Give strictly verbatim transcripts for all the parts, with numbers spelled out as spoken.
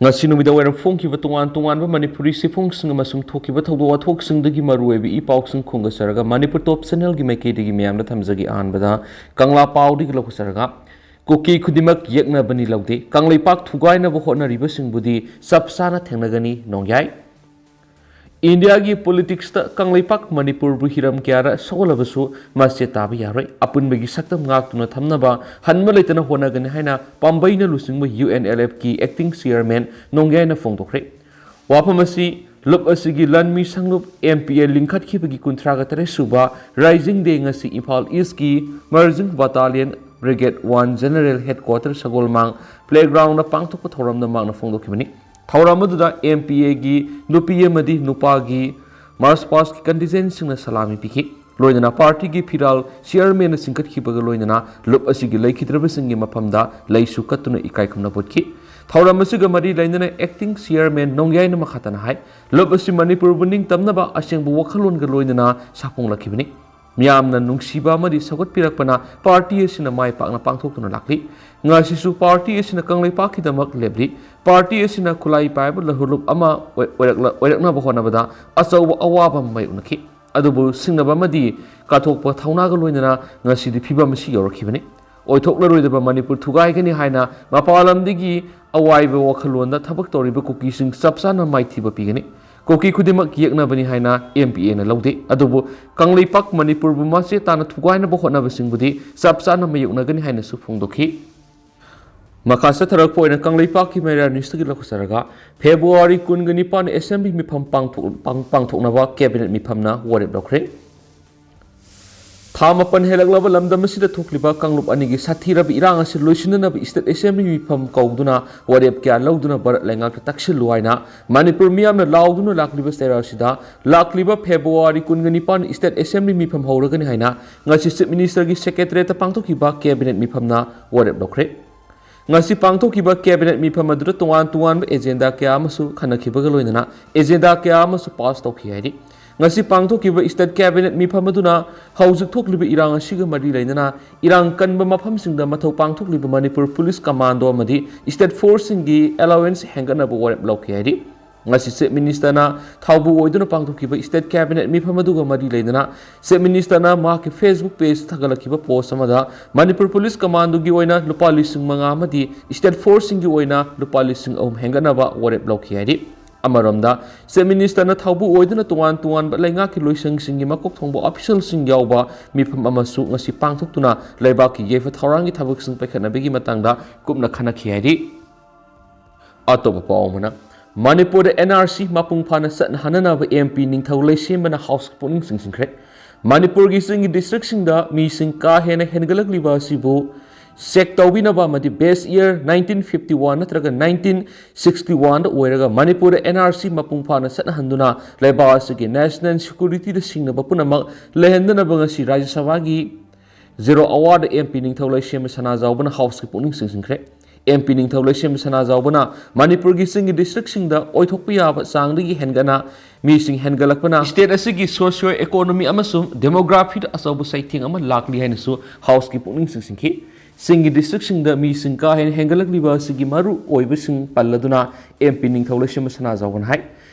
ꯉꯁꯤ ꯅꯨꯃꯤꯗꯥꯡ ꯋꯥꯏꯔꯝ ꯐꯣꯡꯈꯤꯕ ꯇꯣꯉꯥꯟ ꯇꯣꯉꯥꯟꯕ ꯃꯅꯤꯄꯨꯔꯤ ꯁꯤꯐꯣꯡꯁꯤꯡ ꯑꯃꯁꯨꯡ ꯊꯣꯛꯈꯤꯕ ꯊꯧꯗꯣꯛ ꯋꯥꯊꯣꯛꯁꯤꯡꯗꯒꯤ ꯃꯔꯨꯑꯣꯏꯕ ꯏ ꯄꯥꯎꯁꯤꯡ ꯈꯣꯝꯒꯠꯆꯔꯒ ꯃꯅꯤꯄꯨꯔ ꯇꯣꯞ ꯆꯦꯅꯦꯜꯒꯤ ꯃꯥꯏꯀꯩꯗꯒꯤ ꯃꯌꯥꯝꯗ ꯊꯝꯖꯒꯦ꯫ ꯑꯍꯥꯟꯕꯗ ꯀꯪꯂꯥ ꯄꯥꯎꯗꯒꯤ ꯂꯧꯈꯠꯆꯔꯒ, ꯀꯨꯀꯤ ꯈꯨꯗꯤꯡꯃꯛ ꯌꯦꯛꯅꯕꯅꯤ ꯂꯧꯗꯦ, ꯀꯪꯂꯩꯄꯥꯛ ꯊꯨꯒꯥꯏꯅꯕ ꯍꯣꯠꯅꯔꯤꯕꯁꯤꯡꯕꯨꯗꯤ ꯆꯞ ꯆꯥꯅ ꯊꯦꯡꯅꯒꯅꯤ ꯅꯣꯡꯌꯥꯏ꯫ ꯏꯟꯗꯤꯌꯥꯒꯤ ꯄꯣꯂꯤꯇꯤꯛꯁꯇ ꯀꯪꯂꯩꯄꯥꯛ ꯃꯅꯤꯄꯨꯔꯕꯨ ꯍꯤꯔꯝ ꯀꯌꯥꯗ ꯁꯣꯛꯍꯜꯂꯕꯁꯨ ꯃꯆꯦꯠ ꯇꯥꯕ ꯌꯥꯔꯣꯏ꯫ ꯑꯄꯨꯟꯕꯒꯤ ꯁꯛꯇꯝ ꯉꯥꯛꯇꯨꯅ ꯊꯝꯅꯕ ꯍꯟꯕ ꯂꯩꯇꯅ ꯍꯣꯠꯅꯒꯅꯤ ꯍꯥꯏꯅ ꯄꯥꯝꯕꯩꯅ ꯂꯨꯆꯤꯡꯕ ꯌꯨ ꯑꯦꯟ ꯑꯦꯜ ꯑꯦꯐꯀꯤ ꯑꯦꯛꯇꯤꯡ ꯆꯤꯌꯔꯃꯦꯟ ꯅꯣꯡꯌꯥꯏꯅ ꯐꯣꯡꯗꯣꯛꯈ꯭ꯔꯦ꯫ ꯋꯥꯐꯝ ꯑꯁꯤ ꯂꯨꯞ ꯑꯁꯤꯒꯤ ꯂꯥꯟꯃꯤ ꯁꯪꯂꯨꯞ ꯑꯦꯝ ꯄꯤ ꯑꯦ ꯂꯤꯡꯈꯠꯈꯤꯕꯒꯤ ꯀꯨꯟꯊ꯭ꯔꯥꯒ ꯇꯔꯦꯠ ꯁꯨꯕ ꯔꯥꯏꯖꯤꯡ ꯗꯦ ꯉꯁꯤ ꯏꯝꯐꯥꯜ ꯏꯁꯀꯤ Marjing battalion brigade one general headquarter Sagolmang playground ꯄꯥꯡꯊꯣꯛꯄ ꯊꯧꯔꯝꯗ ꯃꯍꯥꯛꯅ ꯐꯣꯡꯗꯣꯛꯈꯤꯕꯅꯤ꯫ ꯊꯧꯔꯝ ꯑꯗꯨꯗ ꯑꯦꯝ ꯄꯤ ꯑꯦꯒꯤ ꯅꯨꯄꯤ ꯑꯃꯗꯤ ꯅꯨꯄꯥꯒꯤ ꯃꯥꯔꯆ ꯄꯥꯁꯀꯤ ꯀꯟꯇꯤꯟꯖꯦꯟꯁꯤꯡꯅ ꯁꯂꯥꯃꯤ ꯄꯤꯈꯤ꯫ ꯂꯣꯏꯅꯅ ꯄꯥꯔꯇꯤꯒꯤ ꯐꯤꯔꯥꯜ ꯆꯤꯌꯔꯃꯦꯟꯅ ꯆꯤꯡꯈꯠꯈꯤꯕꯒ ꯂꯣꯏꯅꯅ ꯂꯨꯞ ꯑꯁꯤꯒꯤ ꯂꯩꯈꯤꯗ꯭ꯔꯕꯁꯤꯡꯒꯤ ꯃꯐꯝꯗ ꯂꯩꯁꯨ ꯀꯠꯇꯨꯅ ꯏꯀꯥꯏ ꯈꯨꯝꯅꯕ ꯎꯠꯈꯤ꯫ ꯊꯧꯔꯝ ꯑꯁꯤꯒ ꯃꯔꯤ ꯂꯩꯅꯅ ꯑꯦꯛꯇꯤꯡ ꯆꯤꯌꯔꯃꯦꯟ ꯅꯣꯡꯌꯥꯏꯅ ꯃꯈꯥ ꯇꯥꯅ ꯍꯥꯏ, ꯂꯨꯞ ꯑꯁꯤ ꯃꯅꯤꯄꯨꯔꯕꯨ ꯅꯤꯡꯇꯝꯅꯕ ꯑꯁꯦꯡꯕ ꯋꯥꯈꯜꯂꯣꯟꯒ ꯂꯣꯏꯅꯅ ꯁꯥꯐꯣꯡꯂꯛꯈꯤꯕꯅꯤ꯫ ꯃꯤꯌꯥꯝꯅ ꯅꯨꯡꯁꯤꯕ ꯑꯃꯗꯤ ꯁꯧꯒꯠꯄꯤꯔꯛꯄꯅ ꯄꯥꯔꯇꯤ ꯑꯁꯤꯅ ꯃꯥꯏ ꯄꯥꯛꯅ ꯄꯥꯡꯊꯣꯛꯇꯨꯅ ꯂꯥꯛꯂꯤ꯫ ꯉꯁꯤꯁꯨ ꯄꯥꯔꯇꯤ ꯑꯁꯤꯅ ꯀꯪꯂꯩꯄꯥꯛꯀꯤꯗꯃꯛ ꯂꯦꯞꯂꯤ꯫ ꯄꯥꯔꯇꯤ ꯑꯁꯤꯅ ꯈꯨꯠꯂꯥꯏ ꯄꯥꯏꯕ ꯂꯨꯞ ꯑꯃ ꯑꯣꯏ-, ꯑꯣꯏꯔꯛꯂ-, ꯑꯣꯏꯔꯛꯅꯕ ꯍꯣꯠꯅꯕꯗ ꯑꯆꯧꯕ ꯑꯋꯥꯕ ꯑꯃ ꯃꯥꯌꯣꯛꯅꯈꯤ꯫ ꯑꯗꯨꯕꯨ ꯁꯤꯡꯅꯕ ꯑꯃꯗꯤ ꯀꯠꯊꯣꯛꯄ ꯊꯧꯅꯥꯒ ꯂꯣꯏꯅꯅ ꯉꯁꯤꯗꯤ ꯐꯤꯚꯝ ꯑꯁꯤ ꯌꯧꯔꯛꯈꯤꯕꯅꯤ꯫ ꯑꯣꯏꯊꯣꯛꯂꯔꯣꯏꯗꯕ ꯃꯅꯤꯄꯨꯔ ꯊꯨꯒꯥꯏꯒꯅꯤ ꯍꯥꯏꯅ ꯃꯄꯥꯟ ꯂꯝꯗꯒꯤ ꯑꯋꯥꯏꯕ ꯋꯥꯈꯜꯂꯣꯟꯗ ꯊꯕꯛ ꯇꯧꯔꯤꯕ ꯀꯨꯀꯤꯁꯤꯡ ꯆꯞ ꯆꯥꯅ ꯃꯥꯏꯊꯤꯕ ꯄꯤꯒꯅꯤ꯫ ꯀꯨꯀꯤ ꯈꯨꯗꯤꯡꯃꯛ ꯌꯦꯛꯅꯕꯅꯤ ꯍꯥꯏꯅ ꯑꯦꯝ ꯄꯤ ꯑꯦꯅ ꯂꯧꯗꯦ꯫ ꯑꯗꯨꯕꯨ ꯀꯪꯂꯩꯄꯥꯛ ꯃꯅꯤꯄꯨꯔꯕꯨ ꯃꯆꯦ ꯇꯥꯅ ꯊꯨꯒꯥꯏꯅꯕ ꯍꯣꯠꯅꯕꯁꯤꯡꯕꯨꯗꯤ ꯆꯞ ꯆꯥꯅ ꯃꯥꯌꯣꯛꯅꯒꯅꯤ ꯍꯥꯏꯅꯁꯨ ꯐꯣꯡꯗꯣꯛꯈꯤ꯫ ꯃꯈꯥ ꯆꯠꯊꯔꯛꯄ ꯑꯣꯏꯅ ꯀꯪꯂꯩꯄꯥꯛꯀꯤ ꯃꯩꯔꯥ ꯅ꯭ꯌꯨꯁꯇꯒꯤ ꯂꯧꯈꯠꯆꯔꯒ, ꯐꯦꯕ꯭ꯔꯨꯋꯥꯔꯤ ꯀꯨꯟꯒ ꯅꯤꯄꯥꯟ ꯑꯦꯁꯦꯝꯕ꯭ꯂꯤ ꯃꯤꯐꯝ ꯄꯥꯡꯊꯣꯛ-, ꯄꯥꯡ-, ꯄꯥꯡꯊꯣꯛꯅꯕ ꯀꯦꯕꯤꯅꯦꯠ ꯃꯤꯐꯝꯅ ꯋꯥꯔꯦꯞ ꯂꯧꯈ꯭ꯔꯦ꯫ ꯊꯥ ꯃꯥꯄꯟ ꯍꯦꯜꯂꯛꯂꯕ ꯂꯝꯗꯝ ꯑꯁꯤꯗ ꯊꯣꯛꯂꯤꯕ ꯀꯥꯡꯂꯨꯞ ꯑꯅꯤꯒꯤ ꯁꯥꯊꯤꯔꯕ ꯏꯔꯥꯡ ꯑꯁꯤ ꯂꯣꯏꯁꯤꯟꯅꯅꯕ ꯏꯁꯇꯦꯠ ꯑꯦꯁꯦꯝꯕ꯭ꯂꯤ ꯃꯤꯐꯝ ꯀꯧꯗꯨꯅ ꯋꯥꯔꯦꯞ ꯀꯌꯥ ꯂꯧꯗꯨꯅ ꯚꯥꯔꯠ ꯂꯩꯉꯥꯛꯇ ꯇꯛꯁꯤꯜꯂꯨ ꯍꯥꯏꯅ ꯃꯅꯤꯄꯨꯔ ꯃꯤꯌꯥꯝꯅ ꯂꯥꯎꯗꯨꯅ ꯂꯥꯛꯂꯤꯕ ꯆꯩꯔꯥꯎ ꯑꯁꯤꯗ ꯂꯥꯛꯂꯤꯕ ꯐꯦꯕ꯭ꯔꯨꯋꯥꯔꯤ ꯀꯨꯟꯒ ꯅꯤꯄꯥꯟ ꯏꯁꯇꯦꯠ ꯑꯦꯁꯦꯝꯕ꯭ꯂꯤ ꯃꯤꯐꯝ ꯍꯧꯔꯒꯅꯤ ꯍꯥꯏꯅ ꯉꯁꯤ ꯆꯤꯐ ꯃꯤꯅꯤꯁꯇꯔꯒꯤ ꯁꯦꯀ꯭ꯔꯦꯇꯔꯤꯌꯦꯠꯇ ꯄꯥꯡꯊꯣꯛꯈꯤꯕ ꯀꯦꯕꯤꯅꯦꯠ ꯃꯤꯐꯝꯅ ꯋꯥꯔꯦꯞ ꯂꯧꯈ꯭ꯔꯦ꯫ ꯉꯁꯤ ꯄꯥꯡꯊꯣꯛꯈꯤꯕ ꯀꯦꯕꯤꯅꯦꯠ ꯃꯤꯐꯝ ꯑꯗꯨꯗ ꯇꯣꯉꯥꯟ ꯇꯣꯉꯥꯟꯕ ꯑꯦꯖꯦꯟꯗꯥ ꯀꯌꯥ ꯑꯃꯁꯨ ꯈꯟꯅꯈꯤꯕꯒ ꯂꯣꯏꯅꯅ ꯑꯦꯖꯦꯟꯗꯥ ꯀꯌꯥ ꯑꯃꯁꯨ ꯄꯥꯁ ꯇꯧꯈꯤ ꯍꯥꯏꯔꯤ꯫ ꯉꯁꯤ ꯄꯥꯡꯊꯣꯛꯈꯤꯕ State Cabinet ꯃꯤꯐꯝ ꯑꯗꯨꯅ ꯍꯧꯖꯤꯛ ꯊꯣꯛꯂꯤꯕ ꯏꯔꯥꯡ ꯑꯁꯤꯒ ꯃꯔꯤ ꯂꯩꯅꯅ ꯏꯔꯥꯡ ꯀꯟꯕ ꯃꯐꯝꯁꯤꯡꯗ ꯃꯊꯧ ꯄꯥꯡꯊꯣꯛꯂꯤꯕ ꯃꯅꯤꯄꯨꯔ ꯄꯨꯂꯤꯁ ꯀꯃꯥꯟꯗꯣ ꯑꯃꯗꯤ State Forceꯁꯤꯡꯒꯤ allowance ꯍꯦꯟꯒꯠꯅꯕ ꯋꯥꯔꯦꯞ ꯂꯧꯈꯤ ꯍꯥꯏꯔꯤ꯫ ꯉꯁꯤ Chief Ministerꯅ ꯊꯧꯕꯨ ꯑꯣꯏꯗꯨꯅ ꯄꯥꯡꯊꯣꯛꯈꯤꯕ State Cabinet ꯃꯤꯐꯝ ꯑꯗꯨꯒ ꯃꯔꯤ ꯂꯩꯅꯅ Chief Ministerꯅ ꯃꯍꯥꯛꯀꯤ Facebook page ꯊꯥꯒꯠꯂꯛꯈꯤꯕ post ꯑꯃꯗ ꯃꯅꯤꯄꯨꯔ ꯄꯨꯂꯤꯁ ꯀꯃꯥꯟꯗꯣꯒꯤ ꯑꯣꯏꯅ ꯂꯨꯄꯥ ꯂꯤꯁꯤꯡ ꯃꯉꯥ ꯑꯃꯗꯤ State Forceꯁꯤꯡꯒꯤ ꯑꯣꯏꯅ ꯂꯨꯄꯥ ꯂꯤꯁꯤꯡ ꯑꯍꯨꯝ ꯍꯦꯟꯒꯠꯅꯕ ꯋꯥꯔꯦꯞ ꯂꯧꯈꯤ ꯍꯥꯏꯔꯤ꯫ ꯑꯃꯔꯣꯝꯗ, Chief Ministerꯅ ꯊꯧꯕꯨ ꯑꯣꯏꯗꯨꯅ ꯇꯣꯉꯥꯟ ꯇꯣꯉꯥꯟꯕ ꯂꯩꯉꯥꯛꯀꯤ ꯂꯣꯏꯁꯪꯁꯤꯡꯒꯤ ꯃꯀꯣꯛ ꯊꯣꯡꯕ officialꯁꯤꯡ ꯌꯥꯎꯕ ꯃꯤꯐꯝ ꯑꯃꯁꯨ ꯉꯁꯤ ꯄꯥꯡꯊꯣꯛꯇꯨꯅ ꯂꯩꯕꯥꯛꯀꯤ ꯌꯥꯏꯐ ꯊꯧꯔꯥꯡꯒꯤ ꯊꯕꯛꯁꯤꯡ ꯄꯥꯏꯈꯠꯅꯕꯒꯤ ꯃꯇꯥꯡꯗ ꯀꯨꯞꯅ ꯈꯟꯅꯈꯤ ꯍꯥꯏꯔꯤ꯫ ꯑꯇꯣꯞꯄ ꯄꯥꯎ ꯑꯃꯅ, ꯃꯅꯤꯄꯨꯔꯗ NRC ꯃꯄꯨꯡ ꯐꯥꯅ ꯆꯠꯅꯍꯟꯅꯅꯕ MP ꯅꯤꯡꯊꯧ ꯂꯩꯁꯦꯝꯕꯅ Houseꯀꯤ ꯄꯨꯛꯅꯤꯡ ꯆꯤꯡꯁꯤꯟꯈ꯭ꯔꯦ꯫ ꯃꯅꯤꯄꯨꯔꯒꯤ ꯆꯤꯡꯒꯤ districtꯁꯤꯡꯗ ꯃꯤꯁꯤꯡ ꯀꯥ ꯍꯦꯟꯅ ꯍꯦꯟꯒꯠꯂꯛꯂꯤꯕ ꯑꯁꯤꯕꯨ check ꯇꯧꯕꯤꯅꯕ ꯑꯃꯗꯤ base year nineteen fifty one ꯅꯠꯇ꯭ꯔꯒ nineteen sixty one ꯑꯣꯏꯔꯒ ꯃꯅꯤꯄꯨꯔꯗ NRC ꯃꯄꯨꯡ ꯐꯥꯅ ꯆꯠꯅꯍꯟꯗꯨꯅ ꯂꯩꯕꯥꯛ ꯑꯁꯤꯒꯤ national securityꯗ ꯁꯤꯡꯅꯕ ꯄꯨꯝꯅꯃꯛ ꯂꯩꯍꯟꯗꯅꯕ ꯉꯁꯤ ꯔꯥꯖ꯭ꯌ ꯁꯚꯥꯒꯤ Zero Hourꯗ MP ꯅꯤꯡꯊꯧ ꯂꯩꯁꯦꯝꯕ ꯁꯅꯥꯖꯥꯎꯕꯅ Houseꯀꯤ ꯄꯨꯛꯅꯤꯡ ꯆꯤꯡꯁꯤꯟꯈ꯭ꯔꯦ꯫ MP ꯅꯤꯡꯊꯧ ꯂꯩꯁꯦꯝꯕ ꯁꯅꯥꯖꯥꯎꯕꯅ ꯃꯅꯤꯄꯨꯔꯒꯤ ꯆꯤꯡꯒꯤ districtꯁꯤꯡꯗ ꯑꯣꯏꯊꯣꯛꯄ ꯌꯥꯕ ꯆꯥꯡꯗꯒꯤ ꯍꯦꯟꯒꯠꯅ ꯃꯤꯁꯤꯡ ꯍꯦꯟꯒꯠꯂꯛꯄꯅ state ꯑꯁꯤꯒꯤ socio economy ꯑꯃꯁꯨꯡ demographyꯗ ꯑꯆꯧꯕ ꯆꯩꯊꯦꯡ ꯑꯃ ꯂꯥꯛꯂꯤ ꯍꯥꯏꯅꯁꯨ Houseꯀꯤ ꯄꯨꯛꯅꯤꯡ ꯆꯤꯡꯁꯤꯟꯈꯤ꯫ ꯆꯤꯡꯒꯤ districtꯁꯤꯡꯗ ꯃꯤꯁꯤꯡ ꯀꯥ ꯍꯦꯟꯅ ꯍꯦꯟꯒꯠꯂꯛꯂꯤꯕ ꯑꯁꯤꯒꯤ ꯃꯔꯨ ꯑꯣꯏꯕꯁꯤꯡ ꯄꯜꯂꯗꯨꯅ MP ꯅꯤꯡꯊꯧ ꯂꯩꯁꯦꯝꯕ ꯁꯅꯥꯖꯥꯎꯕꯅ ꯍꯥꯏ,